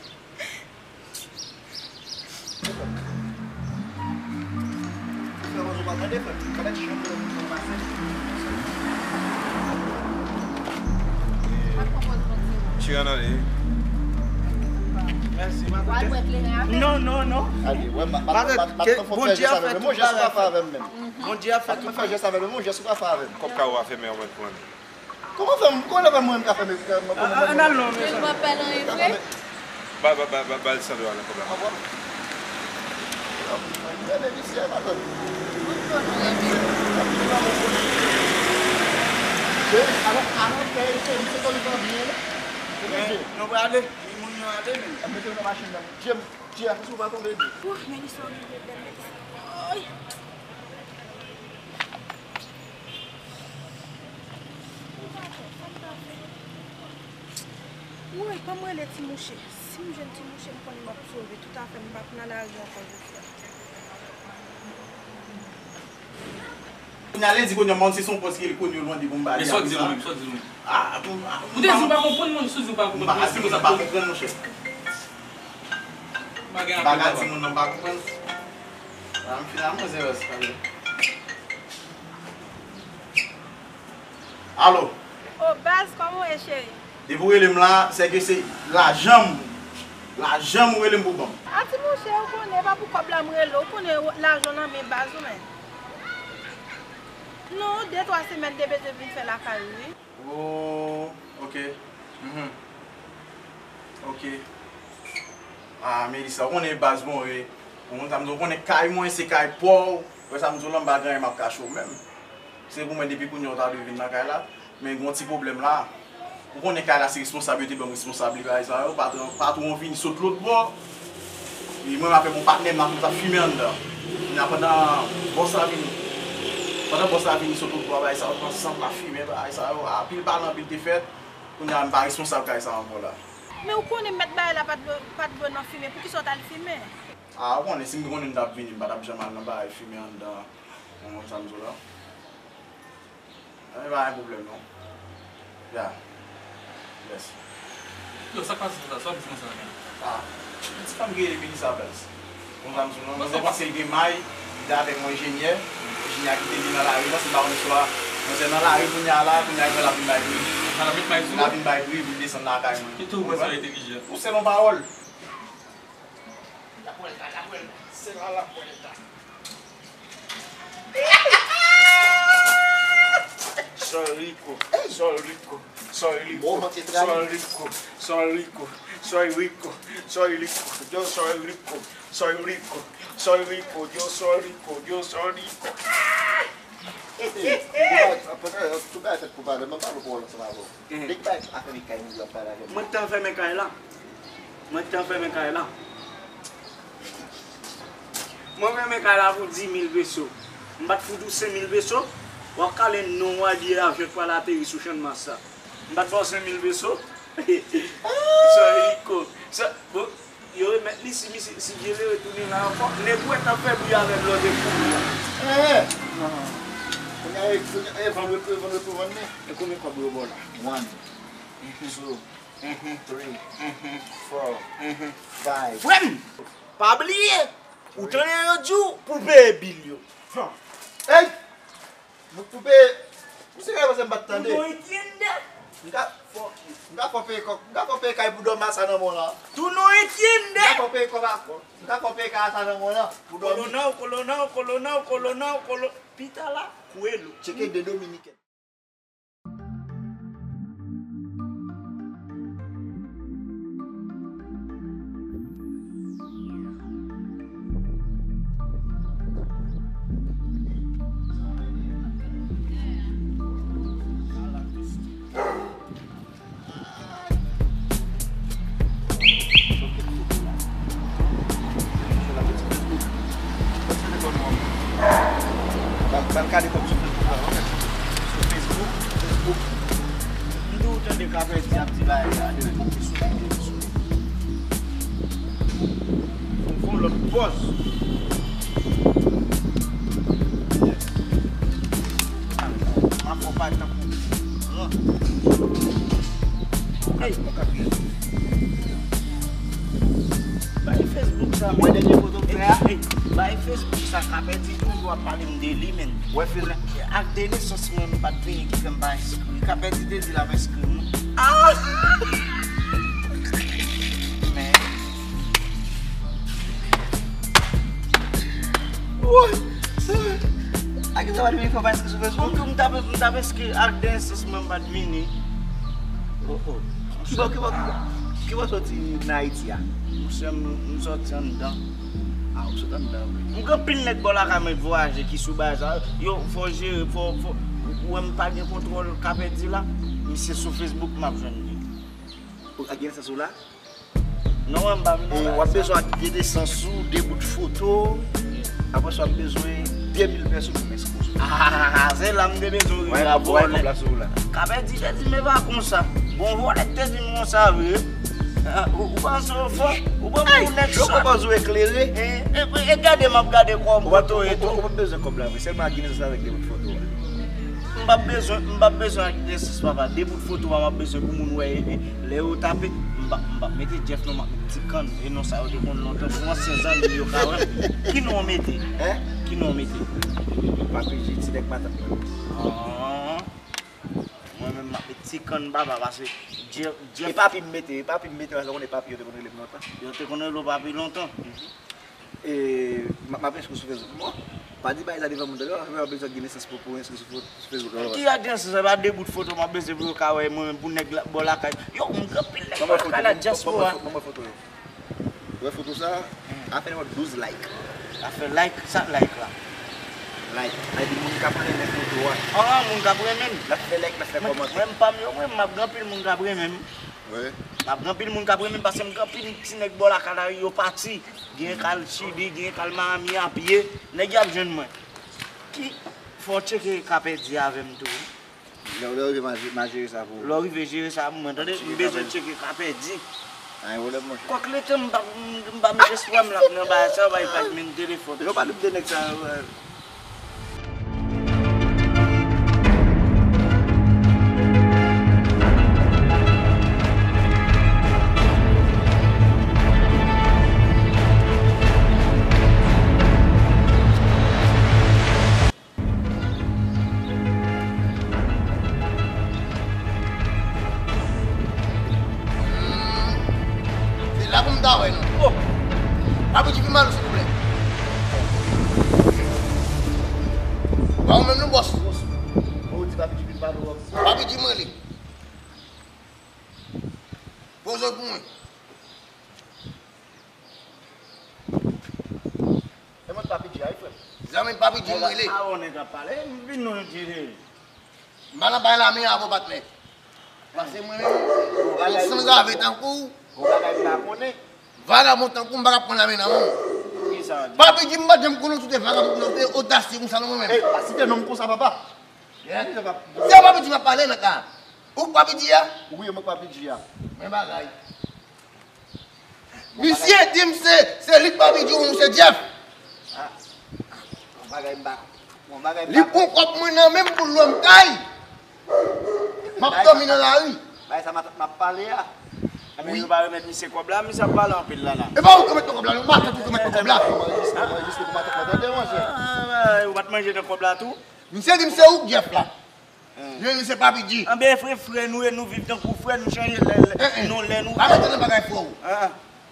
Tire ann ale. Mèsi, matant. Non, non, non. Matant, Bondye ap fè tout bagay. Bondye ap fè tout bagay. Kòb kawo a fèmen, mwen pran. Kòman fè m, kòman fè mwen m ka fèmen? Ann al non, men. Yo pa pè l anyen vre. Ba, ba, ba, ba, ba l san dola nan kòb la. Mwen renmen misye, matant. Mwen konn ou renmen. Alò, alò, fè, fè, misye konn li pa byen, non? Men, nou prale, ni moun yo ale, men. Mete yo nan machin nan. Jay, Jay, attention, ou pa tonbe, Jay. Ouh, Melissa, ou rive bèl, Melissa. Oy! Woy, ban m rele ti mouche. Si m jwenn ti mouche, m konnen m ap sove tout afè m, m p ap nan lari ankò jodi a. Kounya lendi, kounya, m pa konn si se yon pòs ke li konn yo lwande pou m ba li. Men sa w di nou menm, sa w di nou menm? Ah, pou, ah, ou te di ou pa konprann, mwen, si w di ou pa konprann, mwen, si mwen pa konprann, monchè. Bagay anpil, papa. Bagay timoun nan pa konprann. Ah, m fin a manzè, wè, se pa vre. Alo. Oh, baz, kòman w ye, cheri? Depi w rele m la, se ke se lajan m, lajan m ou rele m pou ban m. A ti monchè, ou konnen, e pa pou kòb la m rele w, ou konnen lajan w nan men baz ou menm. Non, de twa semèn te bezwen vin fè lakay ou, wi. Oh, ok. Mhm. Ok. Ah, Melissa, ou konnen baz mwen, wi. Ou konn sa m di w, ou konnen kay mwen, se kay pa w. Wè sa m di w la, m pa gen anyen m ap kache w menm. Se pou mwen depi kounye a w ta dwe vin nan kay la, men gen yon ti pwoblèm la. Ou konnen kay la se responsab yo te ban m responsab li bagay sa yo, patwon, patwon vini sot lòt bò. E mwen m avèk yon patnè m la nou t ap fimen anndan. Kounya pandan bòs la vini, pandan bòs la vini sot lòt bò bagay sa yo, nan sant la fimen bagay sa yo, anpil pale anpil te fèt. Kounya m pa responsab kay sa ankò la. Men ou konnen mèt bagay la pa t dwe, pa t dwe nan fimen, poukisa w t al fimen? A, ou konnen, si m te konnen m t ap vini, m pa t ap janm al nan bagay fimen anndan, ou konprann sa m di w la? E pa yon pwoblèm non. Ya. Yes. Yo, sa k pase la? Sa w ap di konsa la menm? A, yon ti fanm ki rele Melissa Bells. Konn sa m sou non. Mwen panse l gen may, li te avèk yon enjenyè. Enjenyè a kite li nan lari, paske m pa konn istwa. Manzè nan lari kounya la, kounya l fè l ap vin bay pri. L ap vin bay pri, vin desann lakay mwen. Kite w wè sa yo te ki jè. Ou selon pawòl. La vuelta, la vuelta. Será la puerta. Soy rico, soy rico, soy rico, soy rico, soy rico, soy rico, soy rico, yo soy rico, soy rico, soy rico, yo soy rico, yo soy rico. Ey, ey, ey, ey. Tout bagay fèt pou pale, mwen pale pou w ansanm avè w. Dèk bay afè men kay moun yo ap pale avè m. Mwen t anfèmen kay la. Mwen t anfèmen kay la. Mwen fèmen kay la pou dis mil peso. M pa t fout ou senk mil peso. W ap kale non w a di avyon k pral ateri sou Channmas sa. M pa t ba w senk mil peso. Sa rico. Sa, bon, yo remèt li si misye, si Dye vle retounen la ankò. Nèg ou wè t ap fè bri avè l lòt e kouri a. Eh! Kounya e, kounya e vann repre, vann repre, vann men. E konbyen kòb yo ba w la? One, two, three, four, five. Frè m, pa bliye, ou tande yo di w pou w peye bil yo. Ey! Pou, pou peye, misye ka panse m pa t tande. Uno entiende? M ka, m ka fè w peye kòb, m ka fè w peye kay pou dòmi a sa nan men w lan. Tú no entiendes. M ka fè w peye kòb a, m ka fè w peye kay a sa nan men w lan pou dòmi. Kolonel, kolonel, kolonel, kolonel, kolo-, pita la, kuelo. Tcheke de Dominiken. Ban, ban kale kòb sou Facebook la, ok? Sou Facebook, Facebook. M di w tande Kapèdi ap di bagay sa, de pou ki sou, sou. Fon, fon lòt pòz. Yes. M ap fè w pale tankou gran. Hey. Bay Facebook sa. Mwen dènye foto m fè a. Hey, hey. Bay Facebook sa Kapèdi toujou ap pale m de li, men. Wè, fè ak de nesans mwen m pa t vini ki fè m pa enskri. Kapèdi te di l ap enskri m. Ah! Men. Woy! Ak sa w ap vin fè w pa enskri sou Facebook? Ou di w m t ap, m t ap enskri ak de nesans mwen m pa t vini. Oh, oh. Ki bò, ki bò, ki bò, ki bò soti nan Ayiti a? Monchè, m, m sòti anndan. Ah, ou sot anndan, wi. M gen anpil nèg bò lakay mwen k vwayaje ki sou bagay sa. Yo, fò w jere, fò, fò, ou wè m pa gen kontwòl Kapèdi la. Misye sou Facebook m ap jwenn li. Ou ak gen nesans ou la? Non, mwen m pa vin nan bagay sa. W ap bezwen ak gen nesans ou, de bout foto. Apre sa, w ap bezwen de mil pèso pou m enskri w sou Facebook. Ah, se la m te bezwen rive a vòlè. Kapèdi te di m e pa konsa. Bon, vòlè k te di m konsa vre. Ah, ou, ou panse w fò? Ou pran pou nèg sòt. Yo konprann ou eklere. E, e, e gade m ap gade kòman w poto e tou. Ou pa bezwen kòb la vre. Sèlman ak gen nesans avèk de bout foto a. M p ap bezwen, m p ap bezwen ak nesans papa. De bout foto a m ap bezwen pou moun wè e, e, lè yo tape. M p ap, m p ap mete Jeff non, m ap mete Ti Kann. E non sa yo te konn lontan pou ansyen zanmi m yo ka wè m. Ki non w mete? Hein? Ki non w mete? Papi G, ti nèg matant mwen. Ah. Mwen menm m ap met Ti Kann papa paske Jeff, Jeff. E papi m mete, e papi m mete paske w konnen papi yo te konn rele m lontan. Yo te konn rele w papi lontan. E m ap, m ap enskri w sou Facebook. Bon, pa di bagay sa devan moun tande, w ap bezwen gen nesans pou, pou enskri sou, sou Facebook la. Ki ak nesans, se pa de bout foto m ap bezwen pou yo ka wè mwen menm pou nèg la, bò lakay. Yo, m gen anpil nèg bò lakay la, dyaspora. Ban mwen foto yo. Ou wè foto sa? A fè nenpòt douz like. A fè like, sa like la? Like, like, moun k ap renmen foto a. Ah, moun k ap renmen m. L ap fè like, l ap fè kòmantè. Mwen, m pa m yo, mwen, m ap gen anpil moun k ap renmen m. Wi. M ap gen anpil moun k ap renmen m paske m gen anpil ti nèg bò lakay la, yo pati. Gen k al Chili, gen k al Miami a pye. Nèg y ap jwenn mwen. Ki, fò w tcheke ka pèdi avè m tou. Lè, lè w rive, m a, m a jere sa pou ou. Lè w rive, jere sa pou mwen, tande? M bezwen tcheke ka pèdi. Pa gen pwoblèm, monchè. Kwak letan m pa, m, m pa met espwa m la nan bagay sa, bay pa t menm telefòn. Yo pa doute nèg sa yo, euh. Se la pou m ta wè nou. Oh! Papi G vin ba nou, silvouplè. Ba ou menm non, bòs. Ou di Papi G vin ba nou. Papi G mwen li. Poze w pou mwen. E mwen Papi G a, wi, frè m. Zanmi Papi G, mwen rele. A, on nèg ap pale. M vin nou di li. M pa nan bay lame avè w, patnè. Paske mwen menm, yon sanzave tankou w, vagabon tankou w, m pa ka pran lame nan men w. Papi G, m pa t janm konnen w te vagabon, w te odasye konsa nan mwen menm. Ey, pa site non m konsa, papa. Se Papi G m ap pale nan ka. Ou k Papi G a? Wi, mwen k Papi G a. Men bagay. Misye di m se, se li k Papi G ou se Jeff. Ah, yon bagay m pa, yon bagay m pa. Li pran kòb mwen nan men m pou l lwe m kay. M ap dòmi nan lari. Bagay sa matant m ap pale a. Wi. Yo pa remèt misye kòb la, misye ap pale anpil la, la. E pa ou k remèt mwen kòb la, non, matant ou k remèt mwen kòb la. Kòman jis, kòman jis, kòman jis, kòman jis, kòman jis, kòman jis. Ah, ou pa t manje nan kòb la tou? Misye di m se ou k Jeff la. Li menm li se Papi G. Anben, e frè, frè nou ye, nou viv tankou frè, nou chanje lè, lè, non lè nou vle. Pa mete nan bagay frè w. Ah, ah.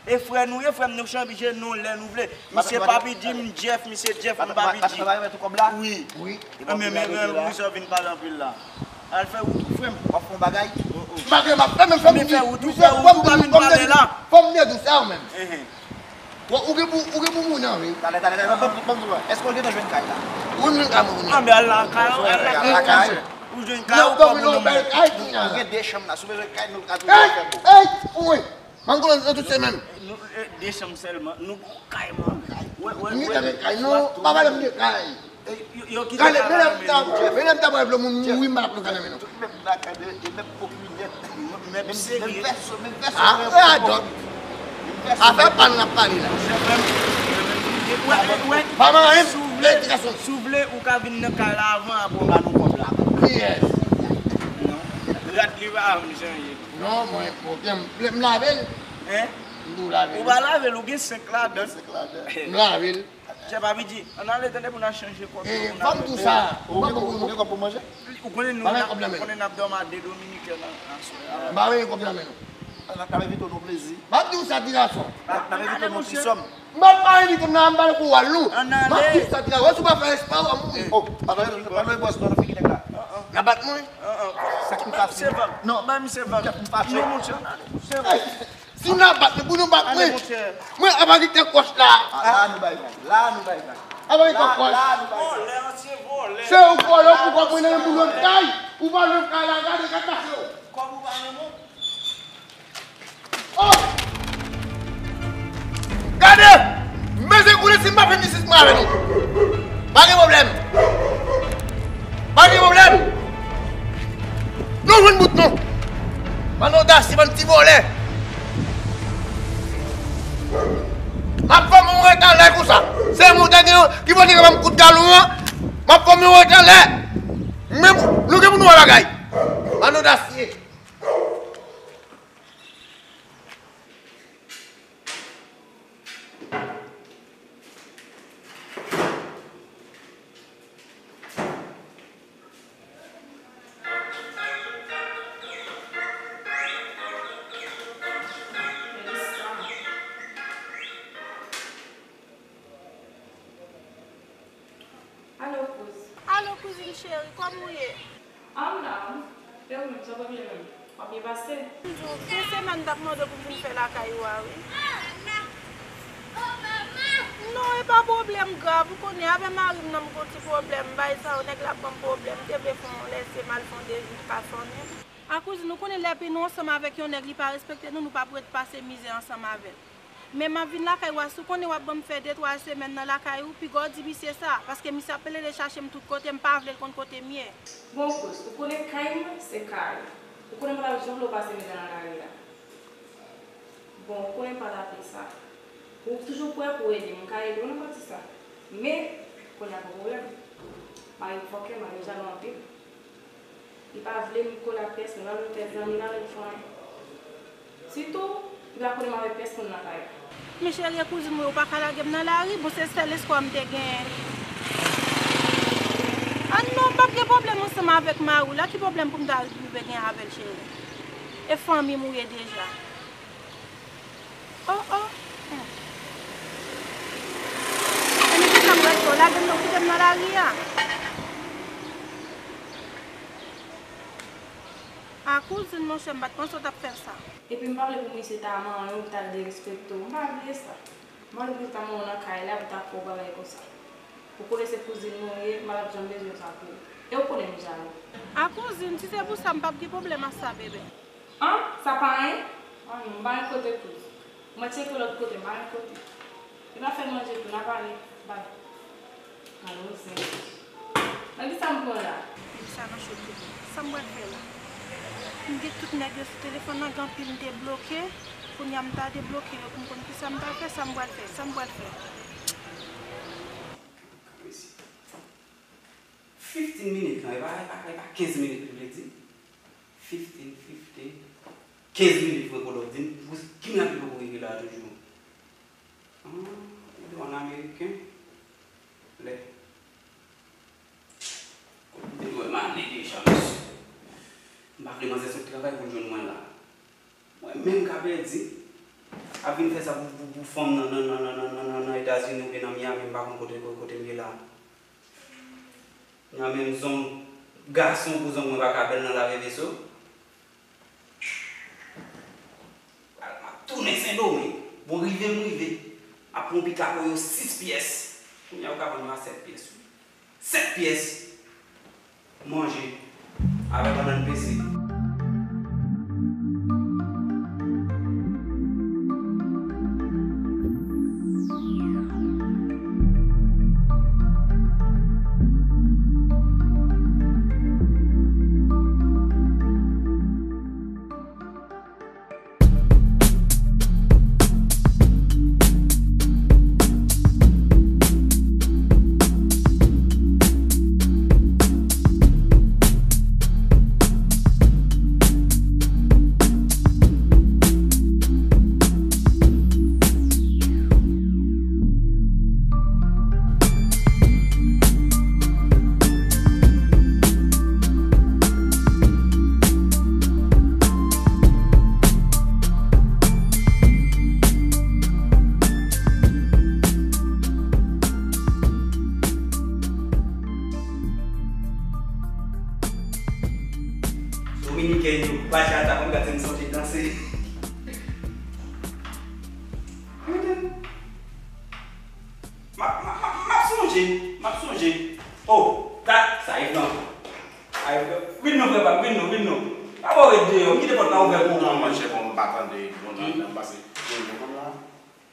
E frè nou ye, frè m, nou chanje non lè nou vle. Misye Papi G, m Jeff, misye Jeff, m Papi G. Wi. Wi. Anben, men, men, wi, sa w vin pale anpil la. Al fè wout ou, frè m. W ap fè yon bagay? M pa gen, m ap fè, men fè m di. Misye, fò m di w sa ou menm. Bon, ou gen pou, ou gen pou moun nan, wi. Talè, talè, talè, ban m, ban m, ban m di w, èske w gentan jwenn kay la? Ou jwenn kay mwen, ou jwenn kay. Anben, al lakay ou, al lakay ou. Ou jwenn kay ou, kòm ou nan bèl kay, ou gen de chanm la. Si w bezwen kay, nou ka tou fè bon. Ey, ey, wi. M ap goumen nan tout semèn. De chanm sèlman. Nou gon kay, man. Wè, wè, wè. M gen kay, non, pa pale m de kay. Gade, menm lè m ta, menm lè m ta pral vle moun mouri, m pa t ap pran kay nan men nou. Tout menm bagay, e menm pòp linèt. Menm serye. Menm vèso, menm vèso. Apre a dòt. Afè pa n ap pale la. Pa manyen m. Si w vle, si w vle, ou ka vin nan kay la avan, apre w ba nou kòb la. Kiyès? Non. Rad li pa janm chanje. Non, mwen, ok, m, m lave l. Hein? M tou lave l. Ou pa lave l, ou gen senk ladan. Senk ladan. M lave l. Chè Papi G, ann ale tande pou n al chanje kòb yo. Fò m di w sa. Ou gen kòb pou manje? Ou konnen nou, ou konnen n ap dòmi a de Dominiken nan aswè a. M pa gen kòb nan men nou. N ap evite w yon plezi. M ap di w sa, ti gason. N ap evite w yon ti sòm. M ap pa envite m nan, m pale pou w al nou. M ap di w sa, ti gason. Wè si w pa fè espò, w ap mouri. Oh, pa lwe bwès nan figi nèg la. N a bat mwen. Sa k m fache. Non, ba misye vag. Non, monchè, ann ale. Si w nan bat mwen, pou nou bat mwen. Mwen, apa ki te kòch la? La nou bay vag. La nou bay vag. Apa ki te kòch? La nou bay vag. Se ou vòlè, ou pou kòb mwen nan men pou lwe m kay. Ou pa lwe m kay la, gade, gade pase w. Kòb ou pa nan men w. Oh! Gade! Mezye koule si m pa fè misye mwen avè nou. Pa gen pwoblèm. Pa gen pwoblèm. Nou jwenn bout nou. Bann odasye, bann ti vòlè. M ap fè yon ret anlè konsa. Se mwen te gen ki pote ban m kout galon an. M ap fè yon ret anlè. Men nou gen pou nou wè bagay. Bann odasye. Alo, kouz. Alo, kouzin cheri, kòman w ye? Ah, m la, wi. E ou menm, sa w ap ye menm? W ap byen pase? M di w, gen semèn m t ap mande pou m vin fè lakay ou a, wi. M Non, e pa pwoblèm grav. Ou konnen, avè mari m nan, m gon ti pwoblèm. Bagay sa yo, nèg la ap ban m pwoblèm. M te vle fè yon lèse m al fè yon dezi, li pa sonnen m. A kouzin, ou konnen lè epi nou ansanm avèk yon nèg, li pa respekte nou, nou p ap ret pase mizè ansanm avè l. Men m ap vin lakay ou a, si w konnen w ap ban m fè de twa semèn nan lakay ou, piga w di misye sa, paske misye ap plede chache m tout kote, m pa vle l konn kote m ye. Bon, Kous, ou konnen kay m, se kay ou. Ou konnen m pa t ap janm vle w pase mizè nan lari a. Bon, ou konnen m pa t ap fè sa. Ou toujou prè pou w ede m, m ka ede w nan pati sa. Men, kounye a gon pwoblèm. Mari m fòkè, mari m jalou anpil. Li pa vle m kole ak pèsonn, li pa vle m fè zanmi, li pa vle m fè anyen. Sitou, li pa konnen m avèk pèsonn nan kay la. Men cheri, e kouzin mwen, ou pa ka lage m nan lari, bon, se sèl espwa m te genyen. A non, m p ap gen pwoblèm ansanm avèk mari w la, ki pwoblèm pou m ta rive gen avè l, cheri? E fanmi m ou ye deja. Oh, oh. Hmm. Ann, kisa m pral fè? Lage m nan, kite m nan lari a. A kouzin, monchè, m pa t panse w t ap fè sa. Epi m pa vle pou misye ta manyen w, pou ta derespekte w. M pa vle sa. M pa vle pou misye ta manyen w nan kay la, pou ta fè w bagay konsa. Ou konnen se kouzin mwen ou ye, m pa t ap janm bezwen sa pou ou. E ou konnen m jalou. A kouzin, si se pou sa, m p ap gen pwoblèm ak sa, bebe. An, sa pa anyen? An non, m pa gen kote tou. Mwen tcheke lòt kote, m pa gen kote. Li pa fè manje tou, n a pale. Bay. Alo, zen. Nan kisa m pran la? Nèg sa nan cho tou. Sa m pral fè la? M gen tout nèg yo sou telefòn nan, gen anpil m te bloke. Kounye a m ta debloke yo pou m konn kisa m ta fè, sa m pral fè, sa m pral fè. Fifteen minit lan, e pa, e pa, e pa kenz minit li vle di? Fifteen, fifteen. Kenz minit Franco Love di m, pou ki nèg li poko rive la toujou? Ah, li te yon ameriken. Lè. Kote m te dwe m ale deja, mesye. M pa vle manzè sot travay pou l jwenn mwen la. Mwen menm ka pèdi. Ap vin fè sa pou, pou, pou fanm nan, nan, nan Etazini oubyen nan Miami, m pa konn kote, kote m ye la. Nan menm zòn gason pou zòn mwen pa ka bèl nan lave veso. M ap tounen Sendomeng. Bon, rive m rive. Ap pran pika pou yo sis pyès. Kounye a yo ka vann yo a sèt pyès, wi. Sèt pyès. Manje. Avèk bannann peze. Dominiken yo, bachata, mwen gade m sonje danse. M, m, m, m ap sonje, m ap sonje. Oh, sa, sa e Franco. Sa e Franco. Vin non, frè pa m, vin non, vin non. Pa ba w ret deyò, m kite pòt la ouvè pou ou. Non, monchè, bon, m pa tande, bon, nan, nan, pase. Bon, bon, konn la.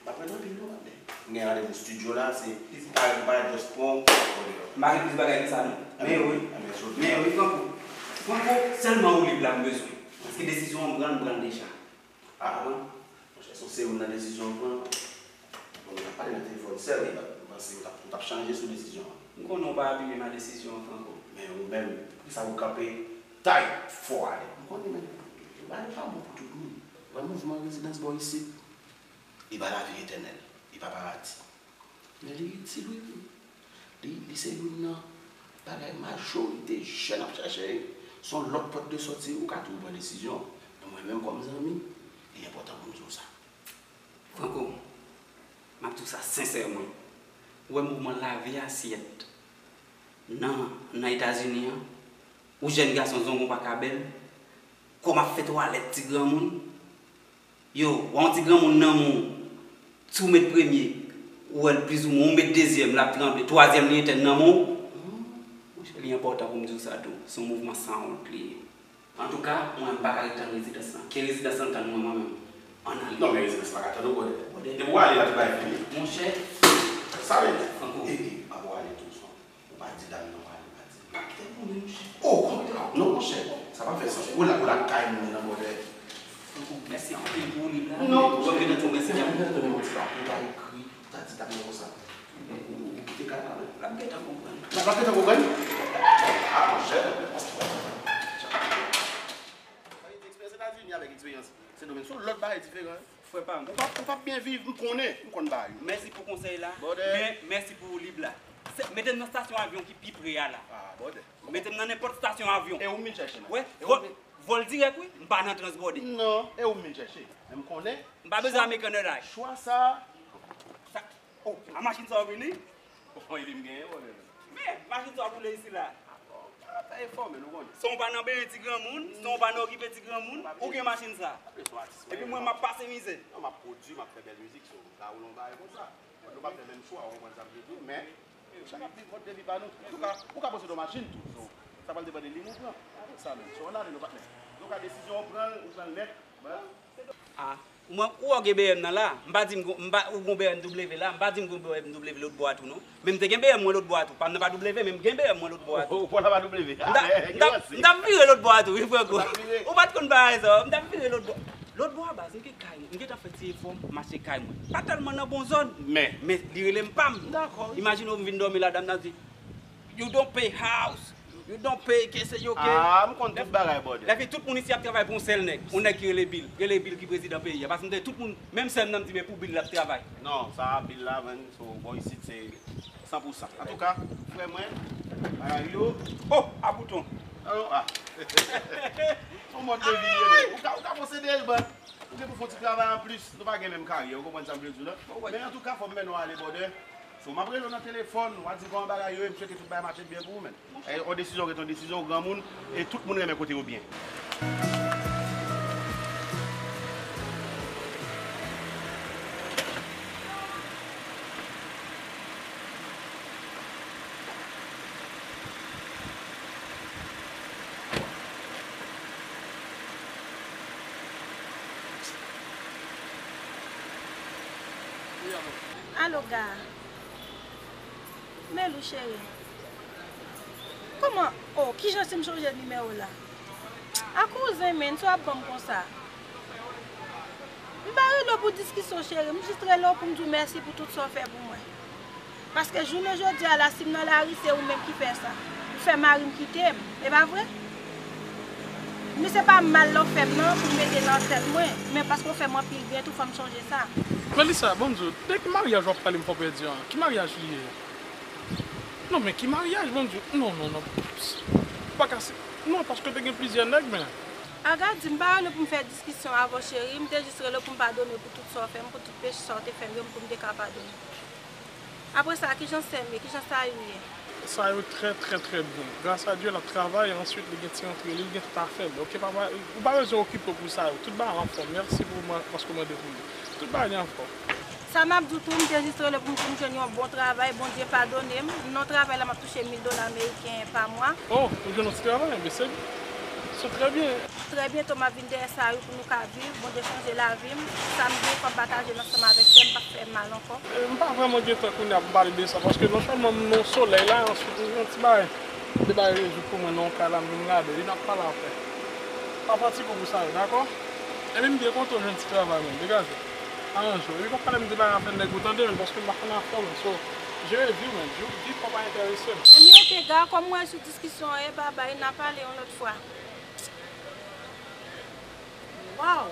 M ap ret anpil non, men m gen randevou estidyo la, se pa, pa just pran w, pran w deyò. M pa gen plis bagay ke sa non. Men wi. Men wi, Franco. Franco, sèlman ou lib la m bezwen. Paske desizyon an m pran l, m pran l deja. Ah, ah, monchè, se w, se youn nan desizyon w pran. Bon, nou t ap pale nan telefòn sèl, wi, m panse ou t ap, ou t ap chanje sou desizyon an. M konnen w pa abiye nan desizyon an, Franco. Men ou menm, poukisa ou kanpe tight, fò ale? M konnen, men, bagay pa bon pou tout moun. Wè mouvman rezidans bò isit. Li pa lavi etènèl, li pa paradi. Men li itil, wi. Li, li se youn nan bagay majorite jèn ap chache. Se yon lòt pòt de sòti, ou ka toujou pran desizyon. Men mwen menm kòm zanmi, li enpòtan pou m di w sa. Franco, m ap di w sa sensèman. Ou wè mouvman lave asyèt nan, nan Etazini an, ou jèn gason zongon pa ka bèl, kòm ap fè twalèt ti granmoun, yo, w a yon ti granmoun nan men w, si w met premye, Ou wè l plizoumwen, ou met dezyèm, l ap tranble. Twazyèm, li etèn nan men w. Monchè, li enpòtan pou m di w sa tou. Se yon mouvman sanwont li ye. Antouka, mwen, m pa ka ret tann rezidans lan. Ke rezidans lan tann mwen, mwen menm. Ann ale. Non, men rezidans pa ka tann ou, brother. Brother. Depi w ale la, tout bagay fini. Monchè. Sa vle di. Franco. E, e, pa pou ale tou, son. Ou pa di dam nan w ale, ou pa di. Pa kite l mouri, monchè. Oh, non, monchè. Sa pa fè sans. Ou la, ou lakay moun nan, brother. Franco, mèsi anpil pou liv la. Non, monchè. Ou gentan di mèsi. Ou pa ekri, ou ta di dam nan konsa. Ou, ou kite kay la, men. L ap gentan konprann. L ap gentan konprann? Ah, monchè. Sa vle di eksperyans Etazini avèk eksperyans Sendomeng se yon lòt bagay diferan. Frè pa m. Ou p ap, ou p ap byen viv, m konnen, m konn bagay yo. Mèsi pou konsèy la, men mèsi pou liv la. Mete m nan estasyon avyon ki pi pre a la. Ah, brother. Mete m nan nenpòt estasyon avyon. E ou m vin chèche, man. Wè, vòl, vòl dirèk, wi. M pa nan Transborder. Non, e ou m vin chèche. Men m konnen. M pa bezwen American Airlines. Chwa sa. Sa. Oh, a machin sa w vini? Oh, epi m genyen, brother. Men, machin sa w boule isi la. Fè efò, men, ou konnen. San w pa nan benyen ti granmoun, san w pa nan okipe ti granmoun, ou gen machin sa. Epi mwen, m ap pase mizè. Non, m ap pwodui, m ap fè bèl mizik, so, m ka woule yon bagay konsa. Nou pa fè menm chwa, ou konprann sa m vle di w, men chak ap viv mòd de vi pa nou. Antouka, ou ka posede yon machin tou, so, sa pral depann de liy ou pran. Avèk sa menm, so, ann ale non, patnè. Antouka, desizyon ou pran l, ou pran l nèt. Ah, mwen, ou wè w gen B M nan la, m pa di m gon, m pa, ou gon B M W la, m pa di m gon B M W lòt bò a tou non. Men m te gen B M mwen lòt bò a tou. Pa m nan pa W, men m gen B M mwen lòt bò a tou. Ou pa nan pa W. M t ap, m t ap, m t ap vire lòt bò a tou, wi, Franco. Ou pa t konn bagay sa, m t ap vire lòt bò. Lòt bò a baz, m gen kay, m gentan fè ti efò, m achte kay mwen. Pa tèlman nan bon zòn, men, men li rele m pa m. Imajine w m vin dòmi la, dam nan di, "You don't pay house, you don't pay kese yo ke." Ah, m konn tout bagay, brother. Lèfi tout moun isi ap travay pou yon sèl nèg. Yon nèg ki rele Bill. Rele Bill ki prezidan peyi a. Paske m tande tout moun, menm sè m nan m di, "Men pou Bill l ap travay." Non, sa Bill la, man, so, bò isit se san pou san. Antouka, frè mwen, bagay yo. Oh, a bouton. Ah, non, ah. Se yon mòd de vi li ye, men. Ou ka, ou ka posede l, but ou gen pou fè yon ti travay anplis. Nou pa gen menm karyè, ou konprann sa m vle di w la? Men antouka, fò m mennen w ale, brother. So, m ap rele w nan telefòn, w a di m kòman bagay yo ye, m swete tout bagay mache byen pou ou, man. E, yon desizyon ret yon desizyon, ou granmoun, e tout moun renmen kote yo byen. Alo, Ga. Melou, cheri. Kòman? Oh, kijan si m chanje nimewo la? A kouzen, men, sa w ap ban m konsa? M pa rele w pou diskisyon, cheri. M jis rele w pou m di w mèsi pou tout sa w fè pou mwen. Paske jounen jodi a la, si m nan lari, se ou menm ki fè sa. Ou fè mari m kite m, e pa vre? Men se pa mal la w fè m nan pou m mete nan tèt mwen, men paske w fè m anpil byen tou, fò m sonje sa. Melissa, ban m di w, de ki maryaj w ap pale m fè w pèdi an? Ki maryaj li ye? Non, men ki maryaj, ban m di w? Non, non, non. Ou pa ka se, non, paske te gen plizyè nèg, men. Aga, di m pa rele w pou m fè diskisyon avè w, cheri, m te jis rele w pou m padone w pou tout sa w fè m, pou tout peche sa w te fè m yo, pou m te ka padone w. Apre sa, kijan sè m ye? Kijan Sayou ye? Sayou trè, trè, trè byen. Gras a Dye, l ap travay, answit, li gen ti rantre li, li gen tout afè l. Oke, papa, ou pa bezwen okipe w pou Sayou. Tout bagay anfòm. Mèsi pou mwen, paske w mande pou li. Tout bagay li anfòm. Sa m ap di w tou, m te jis rele pou m di m jwenn yon bon travay, Bondye padone m. Nan travay la, m ap touche mil dola ameriken pa mwa. Oh, ou jwenn yon ti travay? Enben, se byen. Se trè byen. Trè byento, m ap vin dèyè Sayou pou nou ka viv. Bondye chanje lavi m. Sa m gen, fò m pataje l ansanm avèk sè m, m p ap fè mal ankò. E, m pa vrèman gen tan kounye a pou m pale de sa, paske non sèlman m nan yon solèy la, answit m gen yon ti bagay, de bagay rezoud pou mwen nan yon kay la, m vin gade li, n ap pale apre. Pa fatige w pou Sayou, dakò? Ebyen, m byen kontan w jwenn ti travay, menm, degaje. Aranje w. Epi pa pale m de bagay afè nèg ou tande, menm, paske m pa konn afè w, menm. So, jere vi w, menm. Viv, viv pa pa enterese m. Ebyen, oke, Ga, kòm m wè sou diskisyon an ye, babay, n a pale yon lòt fwa. Waw!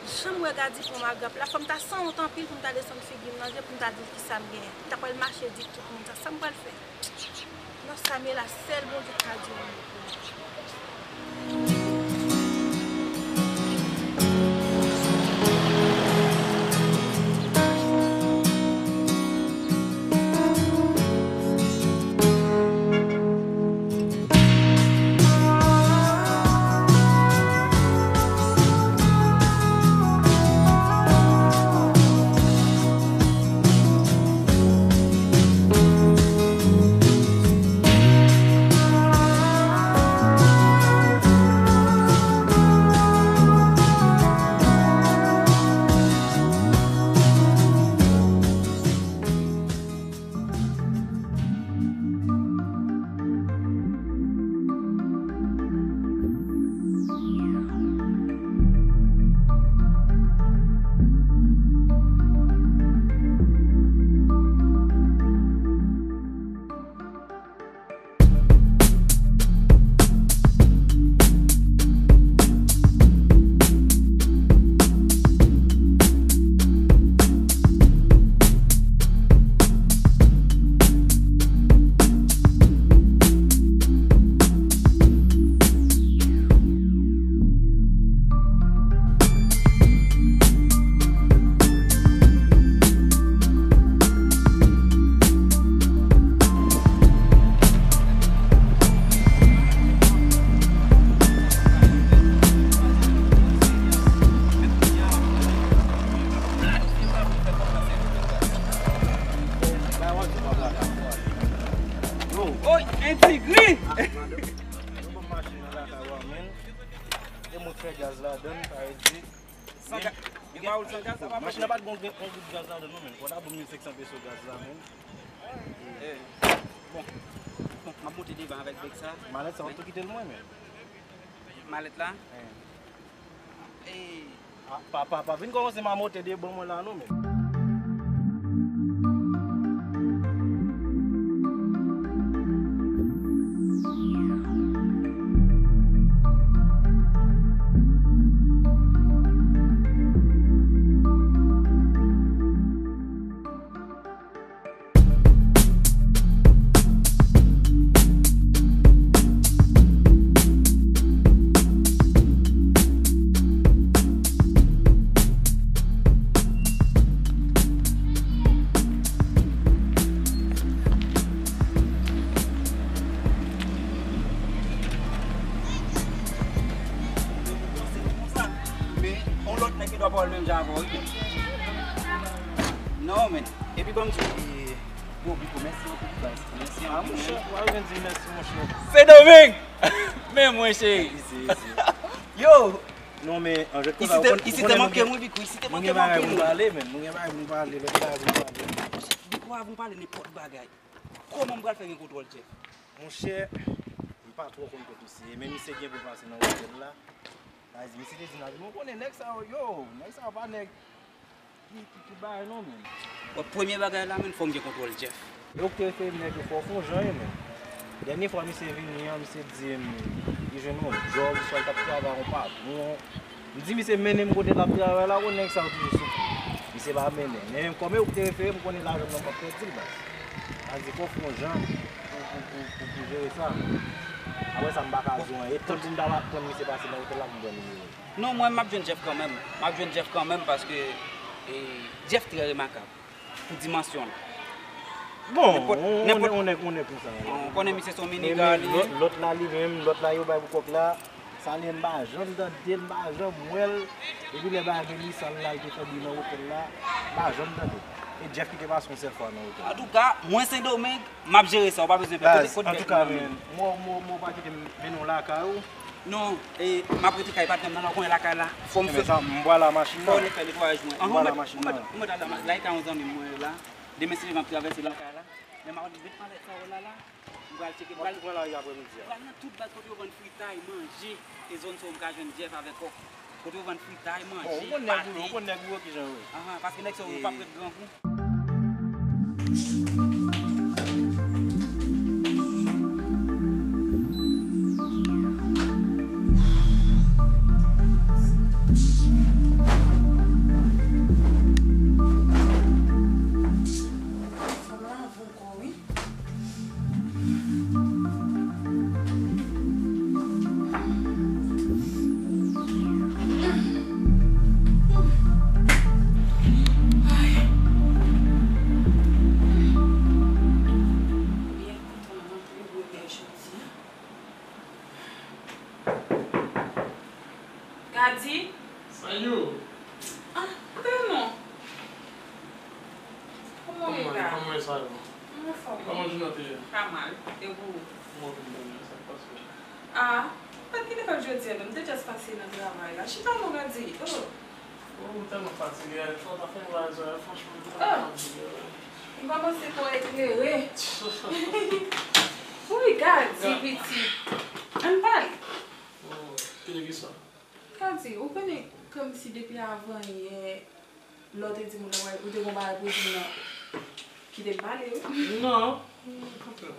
Jan m wè Gadi pran m ak gap la, fò m ta sanwont anpil pou m ta desann figi m nan je pou m ta di l kisa m genyen. M ta pral mache di tout moun sa. Sa m pral fè? Non, sa m ye la, sèl Bondye k ka di yon mo pou mwen. Oy, entegre! Yo ban m machin nan lakay ou a, men. E mwen k fè gaz ladann, sa vle di. San ga-, gen pa wout san gaz, sa pa mache. Machin nan pa t gen yon goud gaz ladann, non, men. Fò w ta ban m mil senk san peso gaz la, men. Eh, bon, bon, m ap monte devan avèk bèk sa. Malèt sa, w ap tou kite l mwen, men. Malèt la? Eh. Eh. Ah, pa, pa, pa vin kòmanse mamote devan mwen la, non, men. Men, yon lòt nèg gen dwa pawòl menm jan avè w, wi, men. Non, men. Epi, ban m di w, e, bon, Biko, mèsi anpil, baz. Mèsi anpil, men. Ah, monchè, w pa bezwen di mèsi, monchè. Sendomeng! Men mwen, cheri. Isi, isi. Yo! Non, men, an jwèt konsa, ou konn, ou konnen nou gen, isi te manke m, wi, Biko, isi te manke m anpil. Mwen gen bagay pou m pale, men. Mwen gen bagay pou m pale, lòt bagay pou m pale. Biko, avan n pale nenpòt bagay, kòman m pral fè gen kontwòl Jeff? Monchè, m pa twò konn kot misye ye, men misye gen pou l pase nan otèl la. Sa vle di, misye te di n al, mwen konnen nèg sa yo, yo, nèg sa yo pa nèg ki, ki, ki bagay non, men. Bon, premye bagay la, men, fò m gen kontwòl Jeff. Yo k te fè nèg yo fò fon jan ye, men. Dènye fwa misye vini an, misye di m li jwenn yon djòb, swa l t ap travay yon patwon. M di misye mennen m kote l ap travay la, bon, nèg sa yo toujou sou kou. Misye pa mennen. Men kòm yo k te fè, m konnen lajan m nan p ap pèdi l, baz. Sa vle di fò fon jan pou, pou, pou, pou, pou jere sa. Apre sa, m pa ka di w anyen. E tann pou m ta va tann misye pase nan otèl la pou m pran nimewo l. Non, mwen, m ap jwenn Jeff kanmenm. M ap jwenn Jeff kanmenm paske, e, Jeff trè remakab pou dimansyon l. Bon, nenpòt, on, on, nenpòt, on nèg, on nèg konsa. Ou konnen misye se yon miniga li ye. Lòt, lòt la, li menm, lòt la, yo bay pou kòk la. Sa li, m pa janm tande l, m pa janm wè l. Epi lè bagay Melissa la, l te fè bri nan otèl la, m pa janm tande l. E Jeff ki te pase yon sèl fwa nan otèl la. Antouka, mwen Sendomeng, m ap jere sa, ou pa bezwen pè. Kote, kote bèk mwen menm? Mwen, mwen, mwen pa kite m mennen w lakay ou. Non, e, m ap rete kay patnè m nan, ou konnen lakay la. Fò m fè. Sa, m bwala machin nan. Fò w fè netwayaj mwen. M bwala machin nan. Mwen, mwen, mwen, la, la, la, yon zanmi mwen la. Demen si Dye vle m ap travèse lakay la. Lè m ap met malèt sa yo la, la. M pral tcheke, m pral, m pral nan tout baz kote yo vann fritay, manje, e zòn sa yo m ka jwenn Jeff avèk kòk. Kote yo vann fritay, manje, pate. Bon, ou konn nèg ou yo, ou konn nèg ou yo kijan yo ye. Ahan, paske nèg sa yo, yo p ap ret grangou. Fò m lave yon kò, wi. Gadi? Sa yo? Ah, antre non. Kòman w ye, Gadi? Kòman, kòman sa yo? Mwen anfòm, wi. Kòman jounen an te ye? Pa mal. E pou ou? Mwen vin byen, sa k pase? Ah, pa t gen lekòl jodi a, non. M te just pase nan travay la. Chita non, Gadi. Oh. Oh, m tèlman fatige. Fò w ta fè m raze, franchman, m tèlman fatige, wi. M kòmanse twò eklere. Wi, Gadi, piti. Ann pale. Oh, ki de ki sa? Gadi, ou konnen kòmsi depi avan yè, lè w te di m ou te gon bagay pou di m nan, kite m pale, wi. Non.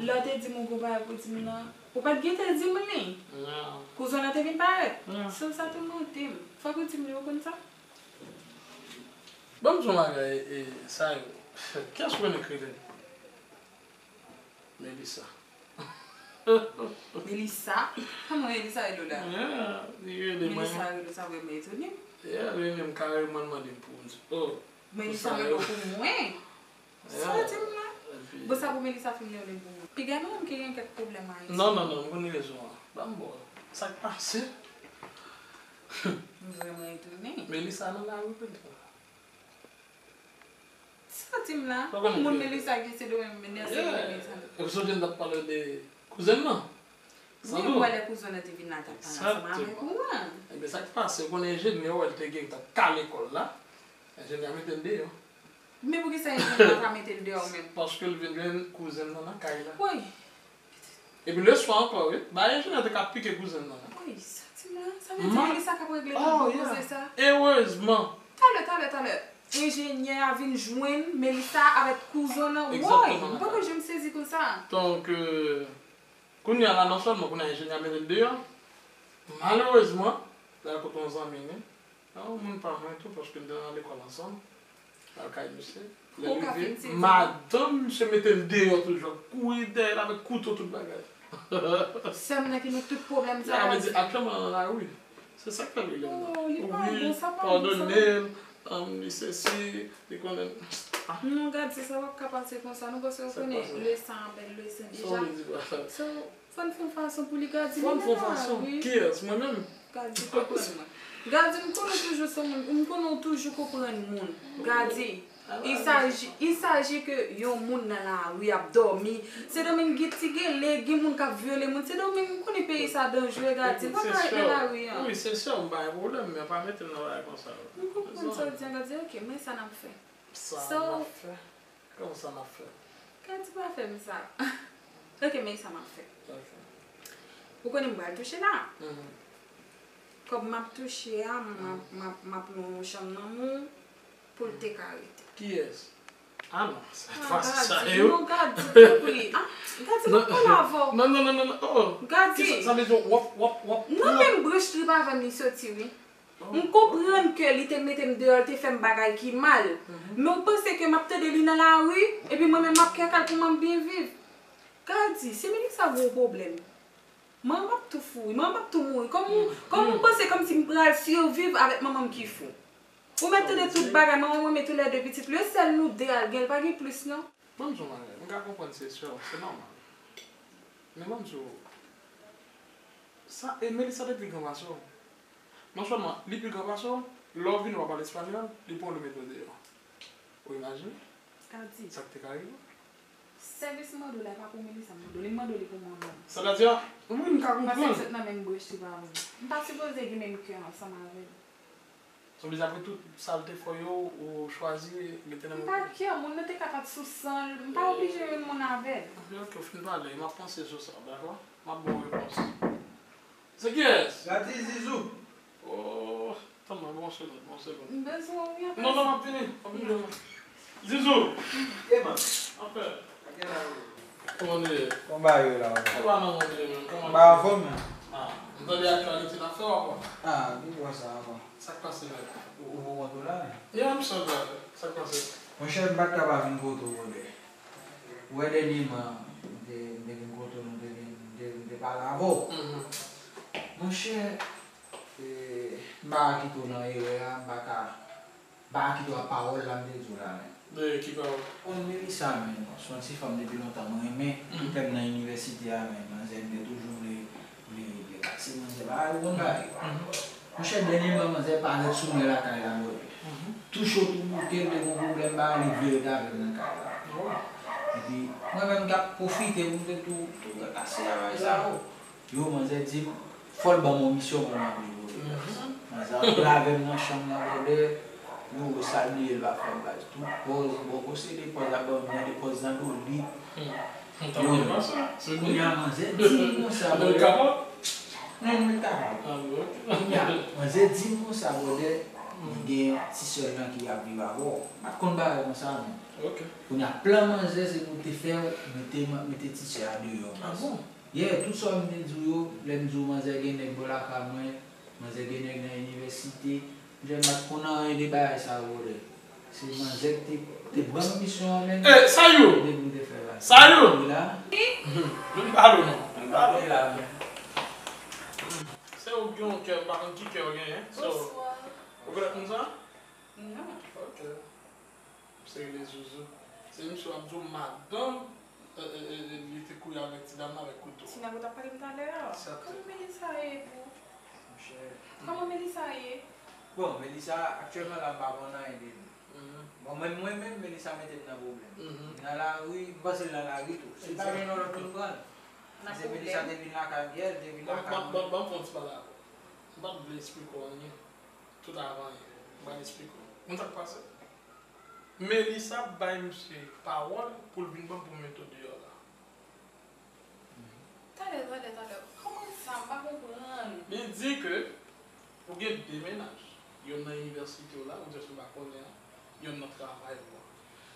Lè w te di m ou gon bagay pou di m nan, ou pa t gentan di m li. Non. Kouzen w lan te vin parèt. Non. Se w sa toumante m. Fòk ou di m li, ou konn sa? Ban m di w yon bagay, e, sa yo. Kiyès ou konnen k rele m? Melissa. Melissa? Kòman Melissa rele w la? Yeah, li rele mwen. Melissa rele w, sa vrèman etone m. Yeah, li rele m kareman, l mande m pou m di, oh, Melissa rele w pou mwen? Sa w di m la? Bon, sa pou Melissa fin rele m pou mwen. Piga nou menm ki gen kèk pwoblèm ayiti. Non, non, non, m konn rezon an. Ban m ba w. Sa k pase? M vrèman etone. Melissa nan lari wi, menm. Sa Santi m la. Ou konnen moun Melissa gen se de menm nèse Melissa. Ou sonje n t ap pale de kouzen nan? Wi, m wè lè kouzen nan te vin la, t ap pale ansanm avèk ou an. Ebyen, sa k pase, ou konnen enjenyè, ou wè l te gen, t ap kale kò l la. Enjenyè a mete l deyò. Men poukisa enjenyè a pa mete l deyò menm? Paske l vin jwenn kouzen nan nan kay la. Woy! Epi leswa ankò, wi, bay enjenyè te ka pike kouzen nan. Woy, sa ti la, sa vle di Melissa k ap regle tout gwo koze sa. Erezman. Talè, talè, talè. Enjenyè a vin jwenn Melissa avèk kouzen nan. Woy, m poko janm sezi konsa. Donk, euh, kounye a la, non sèlman kounye a enjenyè a mete l deyò, malerezman, l al kote yon zanmi li. Yon moun pa mwen tou, paske n te nan lekòl ansanm. Al kay misye. Lè l rive, madanm misye mete l deyò toujou, ap kouri dèyè l avèk kouto, tout bagay. Sè m nan ki met tout pwoblèm sa a. Sa vle di aktyèlman nan lari. Se sa k fè l rele m nan. Wi, padone l, um, li sesi, li konnen. Non, gad, se sa w ap ka pase konsa, non, paske w konnen le sang bèl, le sang deja. So, Fò n fè yon fason pou li Gady. Fò n fè yon fason. Kiyès? Mwen menm? Gady, konprann mwen. Gady, m konnen w toujou se yon moun, m konnen w toujou konprann moun. Gady, il s'agit, il s'agit que yon moun nan lari ap dòmi. Se de menm gen ti gele, gen moun k ap vyole moun. Se de menm, m konnen peyi sa danjere, Gady. L pa ka ret nan lari an. Wi, se sè w, m pa gen pwoblèm, men pa mete m nan bagay konsa. M konprann sa w di an, Gady. Ok, men sa n ap fè. Sa n ap fè? Kòman sa n ap fè? Gady pa fè m sa. Ok, men sa m ap fè. Ok. Ou konnen m pral touche la. Mhm. Kòb m ap touche a, m ap, m ap, m ap lwe yon chanm nan men w pou l te ka rete. Kiyès? Ah non, se pa sa yo. Non, Gady, tanpri. Ah, Gady, m ap pale avè w. Non, non, non, non, non. Oh. Gady. Sa, sa vle di w ap, w ap, w ap. Non, men m branch trip avè m, li soti, wi. M konprann ke li te mete m deyò, li te fè m bagay ki mal. Men w panse ke m ap tande li nan lari, epi mwen menm m ap kèk al pou m ap byen viv? Gady, si Melissa gen yon pwoblèm, manman m ap tou fou wi, manman m ap tou mouri. Kòman, kòman w panse kòmsi m pral siviv avèk manman m ki fou? Ou mèt tande tout bagay, manman mwen mete lè de pitit, le sèl nou de al gen, l pa gen plis non. Ban m di w yon bagay, m ka konprann se sè w, se nòmal. Men ban m di w, sa, e Melissa te pi gran pase w. Non sèlman li pi gran pase w, lè w vini w ap pale espanyòl, li pran w li mete w deyò. Ou imajine? Gady. Sa k te ka rive w? Sèvis m mande w la, e pa pou Melissa m mande w li, m mande w li pou manman m. Sètadi, wi, m ka konprann. Paske m sot nan menm branch li pa mwen. M pa sipoze gen menm kè ansanm avè l. Sa vle di apre tout sa l te fè w yo, ou chwazi mete nan men w. M pa kè, moun nan te ka pa t sou san l, m pa oblije jwenn moun avè l. Ok, ok, ou fin pale, m ap panse sou sa, dakò? M ap ba w repons. Se kiyès? Gady, Zizou. Oh, tann mwen, bon segonn, bon segonn. M bezwen w wi, apre sa. Non, non, m ap vini, m ap vini. Zizou! Eman. Anfè. Kòman nou ye? Kòman bagay yo la, ou? Ou pa nan mond li menm, kòman nou ye? M pa anfòm menm. Ah, m tande aktyalite n ap fè w apa. Ah, m poko wè sa apa. Sa k pase la? Ou, ou poko konn tou la menm? Yeah, I'm so glad. Sa k pase? Monchè, m pa t ka pa vin kote w, brother. Ou wè dènyèman, m te, m te vin kote w, m te vin, m te, m te pale avè w. Mhm. Monchè, e, m pa ka kite w nan erè a, m pa ka, m pa ka kite w ak pawòl la m te di w la menm. De ki pawòl? Bon, Melissa menm, se yon ti fanm depi lontan mwen renmen. Mhm. Tout lè m nan inivèsite a menm, manzè m te toujou vle, vle, vle pase manzè bagay, ou konn bagay yo. Mhm. Monchè, dènyèman, manzè parèt sou mwen lakay la, brother. Mhm. Tou cho, tou bouke, m te gon pwoblèm, bagay, li vle ret avè m nan kay la. Oh. Epi, mwen menm, m t ap pwofite pou m te tou, tou pase a bagay sa yo. Yo, manzè di m, fò l ban m yon misyon pou m ranpli, brother. Mhm. Manzè antre avè m nan chanm nan, brother. Yo, sa l bliye, l pa fè m baz. Tout pòz, bò kosede pòz ap ban m, de pòz nan do li. Hmm. Yo, kounye a, manzè di m konsa, brother. Non, mwen kapab. Kounye a, manzè di m konsa, brother, m gen ti sè l lan ki ap viv avè w. M pa t konn bagay konsa, non. Ok. Kounye a, plan manzè, se pou te fè w mete, mete ti sè a deyò. Ah bon? Yeah, tout sa m te di w yo, lè m di w manzè gen nèg bò lakay mwen, manzè gen nèg nan inivèsite, monchè, m pa t konn anyen de bagay sa yo, brother. Se manzè ki te, te ban m misyon an menm. Eh, Sayou! Depi m te fè bagay. Sayou! Wi la. Vin pale w non. Vin pale w la menm. Se ou ki gen yon kè, m pa konn ki kè w genyen. So, bonsoir. Ou konèt moun sa? Non. Ok. Se rele Zuzu. Se misye w ap di w madanm, e, e, e, e, li te kouri avèk ti dam nan avèk kouto. Ti nèg ou t ap pale m talè a. Kòman Melissa ye pou? Monchè. Kòman Melissa ye? Bon, Melissa, aktyèlman la, m pa konn anyen de li. Bon, mwen, mwen menm, Melissa mete m nan pwoblèm. Nan lari, m panse l nan lari tou. Si l pa gen lòt moun pran l. Paske Melissa te vin lakay m yè, l te vin lakay mwen. Ban m fè yon ti pale avè w. M pa t vle eksplike w anyen. Tout avan anyen. M pa t eksplike w. Konn sa k pase? Melissa bay misye pawòl pou l vin ban m pou m mete w deyò la. Talè, talè, talè. Kòman sa? M pa konprann. Li di ke ou gen de mennaj. Yonn nan inivèsite w la, ou di w pa konnen an, yonn nan travay ou an.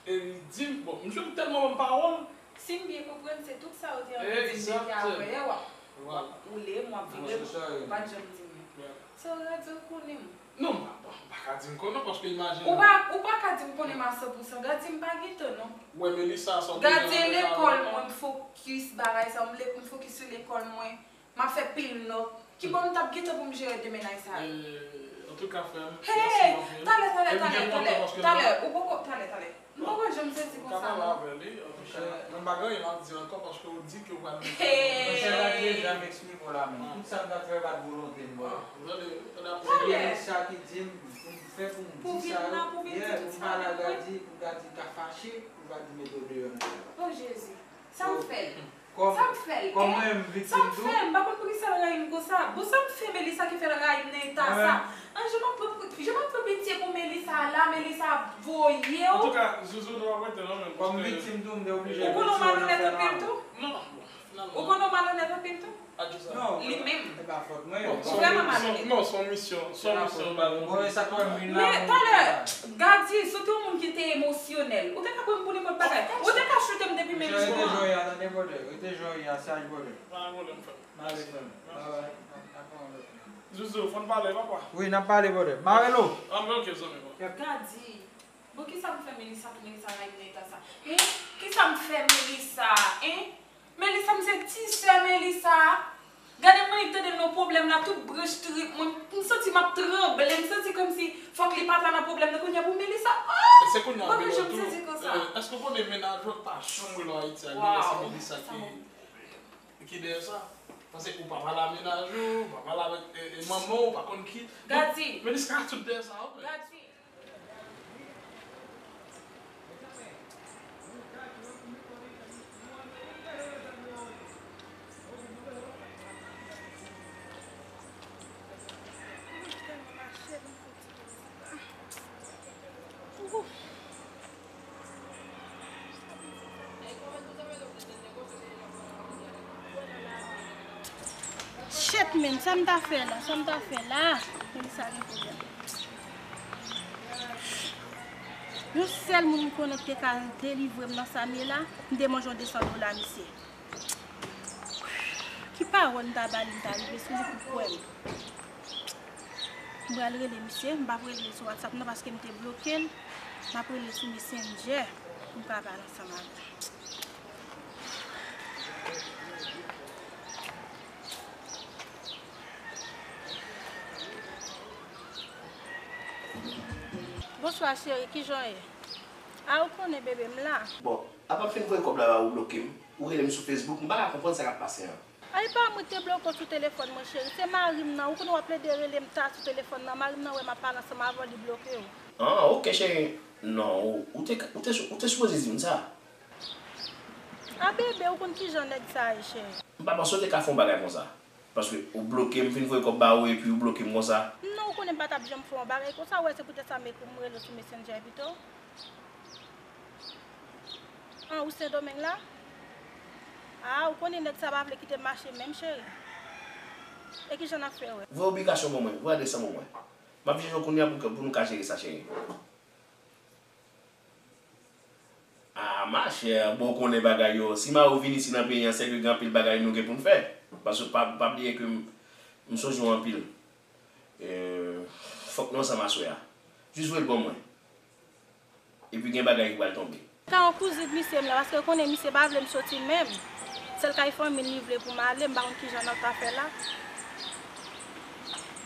E li di m, bon, misye tèlman ban m pawòl. Si m byen konprann, se tout sa ou te anvi di m depi avè yè, w ap, w ap woule m, w ap vire m, ou pa t janm di m. Sa w radyo konnen m. Non, m pa, m pa ka di m konnen paske imajine. Ou pa, ou pa ka di m konnen m a san pou san. Gad si m pa gen tan, non. Ou wè Melissa sa w bezwen nan travay la. Gad lekòl mwen, m fokis bagay sa, m le, m fokis sou lekòl mwen. M ap fè pil nòt. Kibò m t ap gen tan pou m jere de mennaj sa yo? Antouka, frè m, mèsi anpil. Talè, talè, talè, talè, talè. Ou poko, talè, talè. M poko janm sezi konsa, non. Ou ka pale avè li, antouka. Mwen pa gen anyen m ap di ankò paske ou di ke ou pral mete. Monchè, gad deja m eksplike w la menm. Tout sa m t ap fè pa t volonte m, bro. Se Melissa ki di m pou m fè, pou m di sa yo. Yeah, pou m pale a Gady, pou Gady ka fache, pou Gady mete w deyò nan travay. O Jezi, sa m fè l? Sa m fè l? Kòm mwen menm viktim tou. Sa m fè l? M pa konn poukisa l rayi m konsa. Bon, sa m fè Melissa ki fè l rayi m nan eta sa? An, jan m ap pran, jan m ap pran pitye pou Melissa la, Melissa ap voye w. Antouka, Zuzu, nou ap rete nan menm. Kòm viktim tou, m te oblije retire w nan fè mal. Ou konnen w malonèt anpil tou? Non, bon, finalman. Ou konnen w malonèt anpil tou? Adjousa. Non, li menm. E pa fòt mwen. Ou vrèman malonèt. Non, se yon misyon, se yon misyon. Bon, e sa k fè m vin la. Men talè, Gady, si w te yon moun ki te emosyonèl, ou te ka pran m pou nenpòt bagay. Ou te ka choute m depi menm jou an. Rete jan w ye a, tande, brother. Rete jan w ye a, saj, brother. Pa gen pwoblèm, frè m. M ale, frè m. Bye bye. N ap, n ap pale lòt. Zuzu, fò n pale, papa. Wi, n ap pale, brother. M a rele w. Ah, men ok, zanmi, bon. Gady, bon, kisa m fè Melissa pou Melissa rayi m nan eta sa? Hein? Kisa m fè Melissa? Hein? Melissa, m se ti sè Melissa. Gade m annik tande l nan pwoblèm la, tout branch trip mwen. M santi m ap tranble, m santi kòmsi fòk li pa ta nan pwoblèm nan kounye a pou Melissa. Oh! E se kounye a m rele w tou. Èske w konnen mennaj ou pa janm rele w Ayiti a, genlè se Melissa ki, ki dèyè sa. Paske ou pa pale a mennaj ou, ou pa pale avèk, e, e, manman w, ou pa konn ki. Gady. Melissa ka tout dèyè sa, ok. Gady. Shit, men, sa m ta fè la? Sa m ta fè la? Men sa gen pwoblèm. Yon sèl moun m konnen ki te ka delivre m nan sa m ye la, m te manje yon de san dola misye. Ki pawòl m ta ba li, m ta rive sou li pou kwè m? M pral rele misye, m p ap rele l sou WhatsApp non, paske m te bloke l. M ap rele l sou Messenger pou m ka pale ansanm avè l. Bonswa cheri, kijan w ye? A, ou konnen bebe, m la. Bon, apa m fin voye kòb la ba ou, ou bloke m. Ou rele m sou Facebook, m pa ka konprann sa k ap pase an. Ay, pa mwen ki te bloke w sou telefòn mwen, cheri. Se mari m nan. Ou konnen w ap plede rele m ta sou telefòn nan. Mari m nan wè m ap pale ansanm avè w, li bloke w. Ah, ok, cheri. Non, ou, ou te, ou te, ou te sipoze di m sa. A, bebe, ou konn kijan nèg sa ye, cheri. M pa panse w te ka fè yon bagay konsa. Paske ou bloke m, fin voye kòb ba ou, epi ou bloke m konsa. Non, ou konnen m pa t ap janm fè yon bagay konsa. Ou wè, se poutèt sa m ekri w, m rele w sou Messenger pito. An, ou Sendomeng la? A, ou konnen nèg sa pa vle kite m mache menm, cheri. E kijan n ap fè wè? Voye ubikasyon ban mwen, voye adrès lan ban mwen. M ap jere w kounye a pou, pou nou ka jere sa, cheri. A, machè, bon, ou konnen bagay yo. Si mari w vin isi nan peyi an, sèke gen anpil bagay nou gen pou n fè. Paske pa, pa bliye ke m, m sonje w anpil. E, fòk nou ansanm aswè a. Jis voye l ban mwen. Epi gen bagay ki pral tonbe. Ka yon kouzin misye m la, paske ou konnen misye pa vle m soti menm. Sèl kay fanmi l li vle pou m ale, m pa konn kijan n ap ta fè la.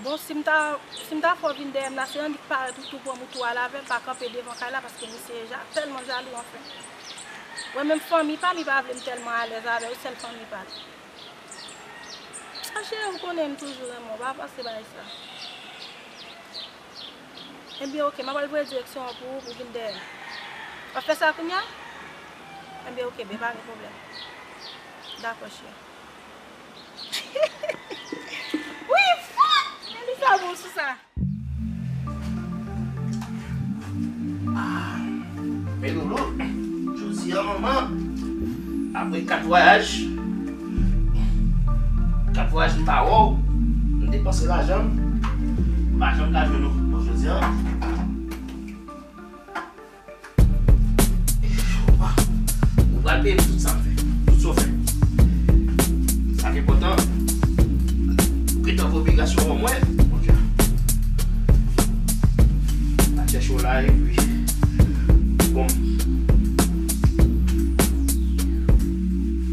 Bon, si m ta, si m ta fè w vin dèyè m la, se annik parèt ou tou pran m ou tou al avè m, pa kanpe devan kay la, paske misye ja, tèlman jalou, anfen. Wè, menm fanmi pa m, li pa vle m tèlman alèz avè yo, sèl fanmi pa l. A, cheri, ou konnen m toujou renmen w, pa panse bagay sa. Ebyen, oke, m ap al voye direksyon an pou ou, pou w vin dèyè m. W ap fè sa kounye a? Ebyen, oke, bebe, pa gen pwoblèm. Dakò, cheri. Wi, fou! Men li fè bon sou sa. Ah, men Loulou, jodi a, manman, apre kat vwayaj, kat vwayaj m pa wè w, m depanse lajan m, m pa janm ka jwenn ou. Bon, jodi a, ou pral peye m tout sa m fè, tout sa w fè. Sa k enpòtan, ou gentan voye obligasyon w ban mwen, Bondye. M ap chèche w la, epi, bon,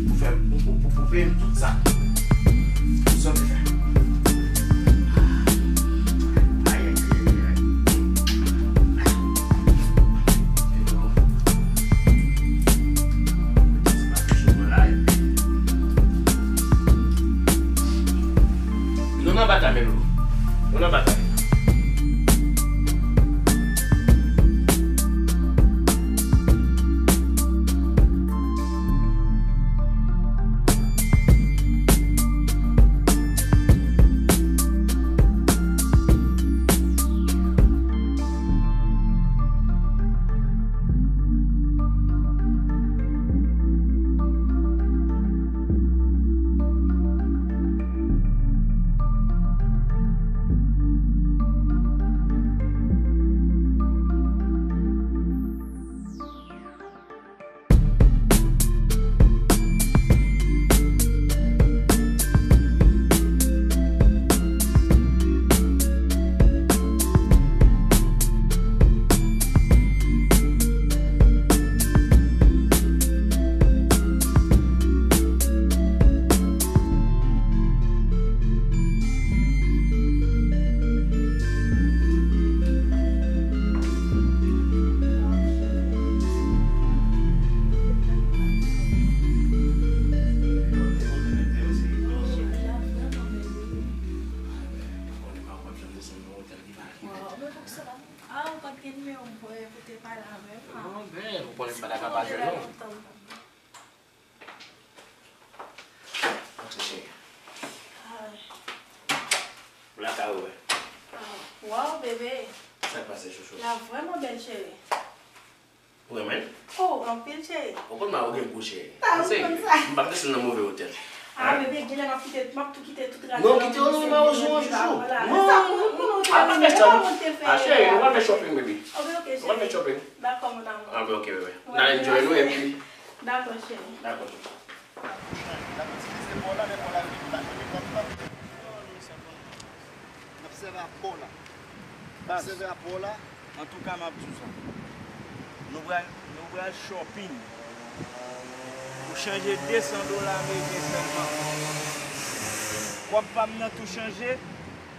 pou fè, pou, pou, pou, pou peye m tout sa. Tout sa w te fè. Ay, ay, ay, ay, ay. Nou nan batay, men Loulou. Nou nan batay. Ah, ou pa t gen nimewo m pou, pou te pale avè m. Ah. Bon, ben, ou konnen m pa ta ka pa jwenn ou. Ok, cheri. Ay. Ou lakay ou, wi. Ah, waw, bebe. Sa k pase, chouchou? La vrèman bèl, cheri. Ou renmen l? Oh, anpil, cheri. Ou konn mari w gen gou, cheri. Ah, ou konn sa. M p ap desann nan move otèl. Ah, bebe, genlè m ap kite, m ap tou kite tout rad yo. Non, kite yo nan mari w, chouchou. Non, non, non, pa fè sa, non. Ah, cheri, nou pral fè shopping, baby. Ok, ok, cheri. Nou pral fè shopping. Dakò, mon amour. Ah, ben, ok, bebe. N a enjoy nou, epi Dakò, cheri. Dakò, cheri. L ap itilize bò la, men bò la vin pa gen kòb la. N ap sèvi a bò la. N ap sèvi a bò la. Antouka, m ap di w sa. Nou pral, nou pral shopping. Pou chanje de san dola ameriken sèlman. Kòb pa m nan tou chanje.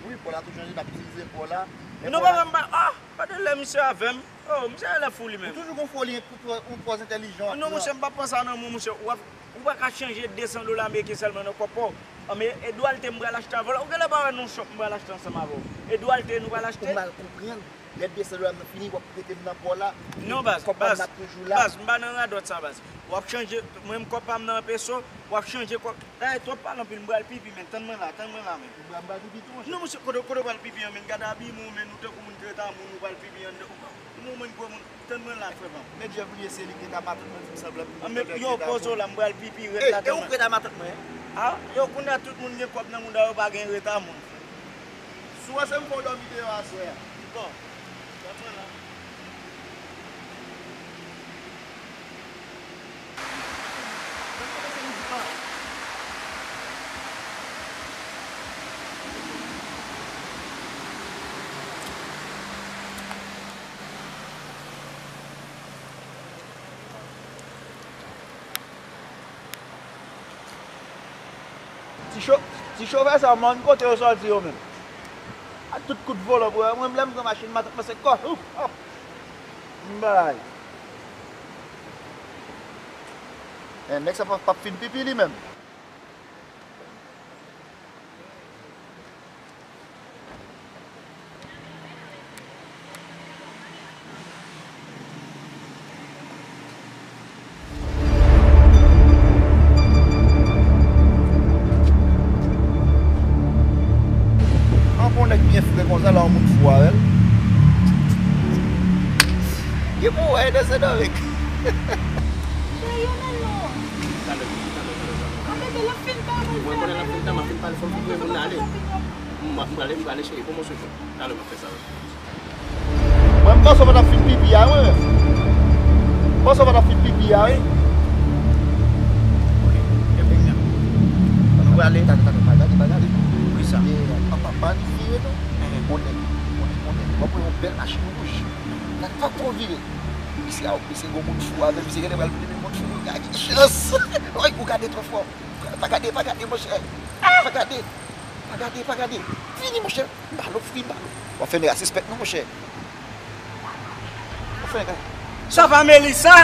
Wi, bò la tou chanje, n ap itilize bò la. Non, papa, m pa, ah, pa de lè misye avè m. Oh, misye genlè fou li menm. Ou toujou gon foli, yon pwòz entèlijan. Non, monchè, m pa pran sa nan men w, monchè. W ap, ou pa ka chanje de san dola ameriken sèlman nan kòb pa w. Ah, men e Duarte m pral achte avè w la. Ou genlè pa wè nan yon shop m pral achte ansanm avè w. E Duarte nou pral achte. Ou mal konprann. Lè de san dola m nan fini, w ap rete m nan bò la. Non, baz, baz, baz, m pa nan radòt sa, baz. W ap chanje, mwen menm kòb pa m nan an peso, w ap chanje kòb. Dayè, twòp pale anpil, m pral pipi, men tann mwen la, tann mwen la, men. M pral, m pral pipi tou, monchè. Non, monchè, kote, kote w pral pipi an, men? Gade abiman w, men, nou tankou moun trete amoun, nou pral pipi anndan. Ou, ou, ou, moun gwo moun, tann mwen la, frè pa m. Men Jeff li ye, se li ki te ta matant mwen, di m sanble pou mwen. Yo, poze w la, m pral pipi, ret la, tann mwen. E ou prèt a matant mwen? Ah, yo, kounye a tout moun gen kòb nan mouda yo, pa gen ret amoun. Si w wè se m fè w dòmi deyò aswè a. Bon, tann mwen la. Ti cho-, ti chofè sa, man, kote yo sòti yo menm? Ak tout kout volan pou yo. Mwen, lè m pran machin, matant mwen se kò. Hop, hop. M bay. Eh, nèg sa p ap, p ap fin pipi li menm. Mwen Mwen de Sendomeng. Cheri, yo nan non. Talè, talè, talè, talè. Mwen konnen l ap fin tan, mwen konnen l ap fin tan, m ap fin pale, fò m fin voye moun nan ale. M, m prale, m prale, cheri, pran mwen sou kou. Talè, m ap fè sa. Mwen, m panse w pa t ap fin pipi a, mwen menm. M panse w pa t ap fin pipi a, wi. Ok, e pou kounya. Nou prale. Tande, tande, pa gade, pa gade. Poukisa? E, pa, pa, pa annik vire, non. Mhm. Onèt, onèt, onèt. W ap wè yon bèl machin wouj. Tande, pa twò vire. Misye a, misye gon moun fou avè l, misye genlè pral vini menm moun fou. Gade chans. Oy, ou gade twò fò. Pa gade, pa gade, monchè. Pa gade. Pa gade, pa gade. Vini, monchè. M ba l, fri, m ba l. W ap fè nèg la sispèk nou, monchè. W ap fè nèg la. Sa va, Melissa?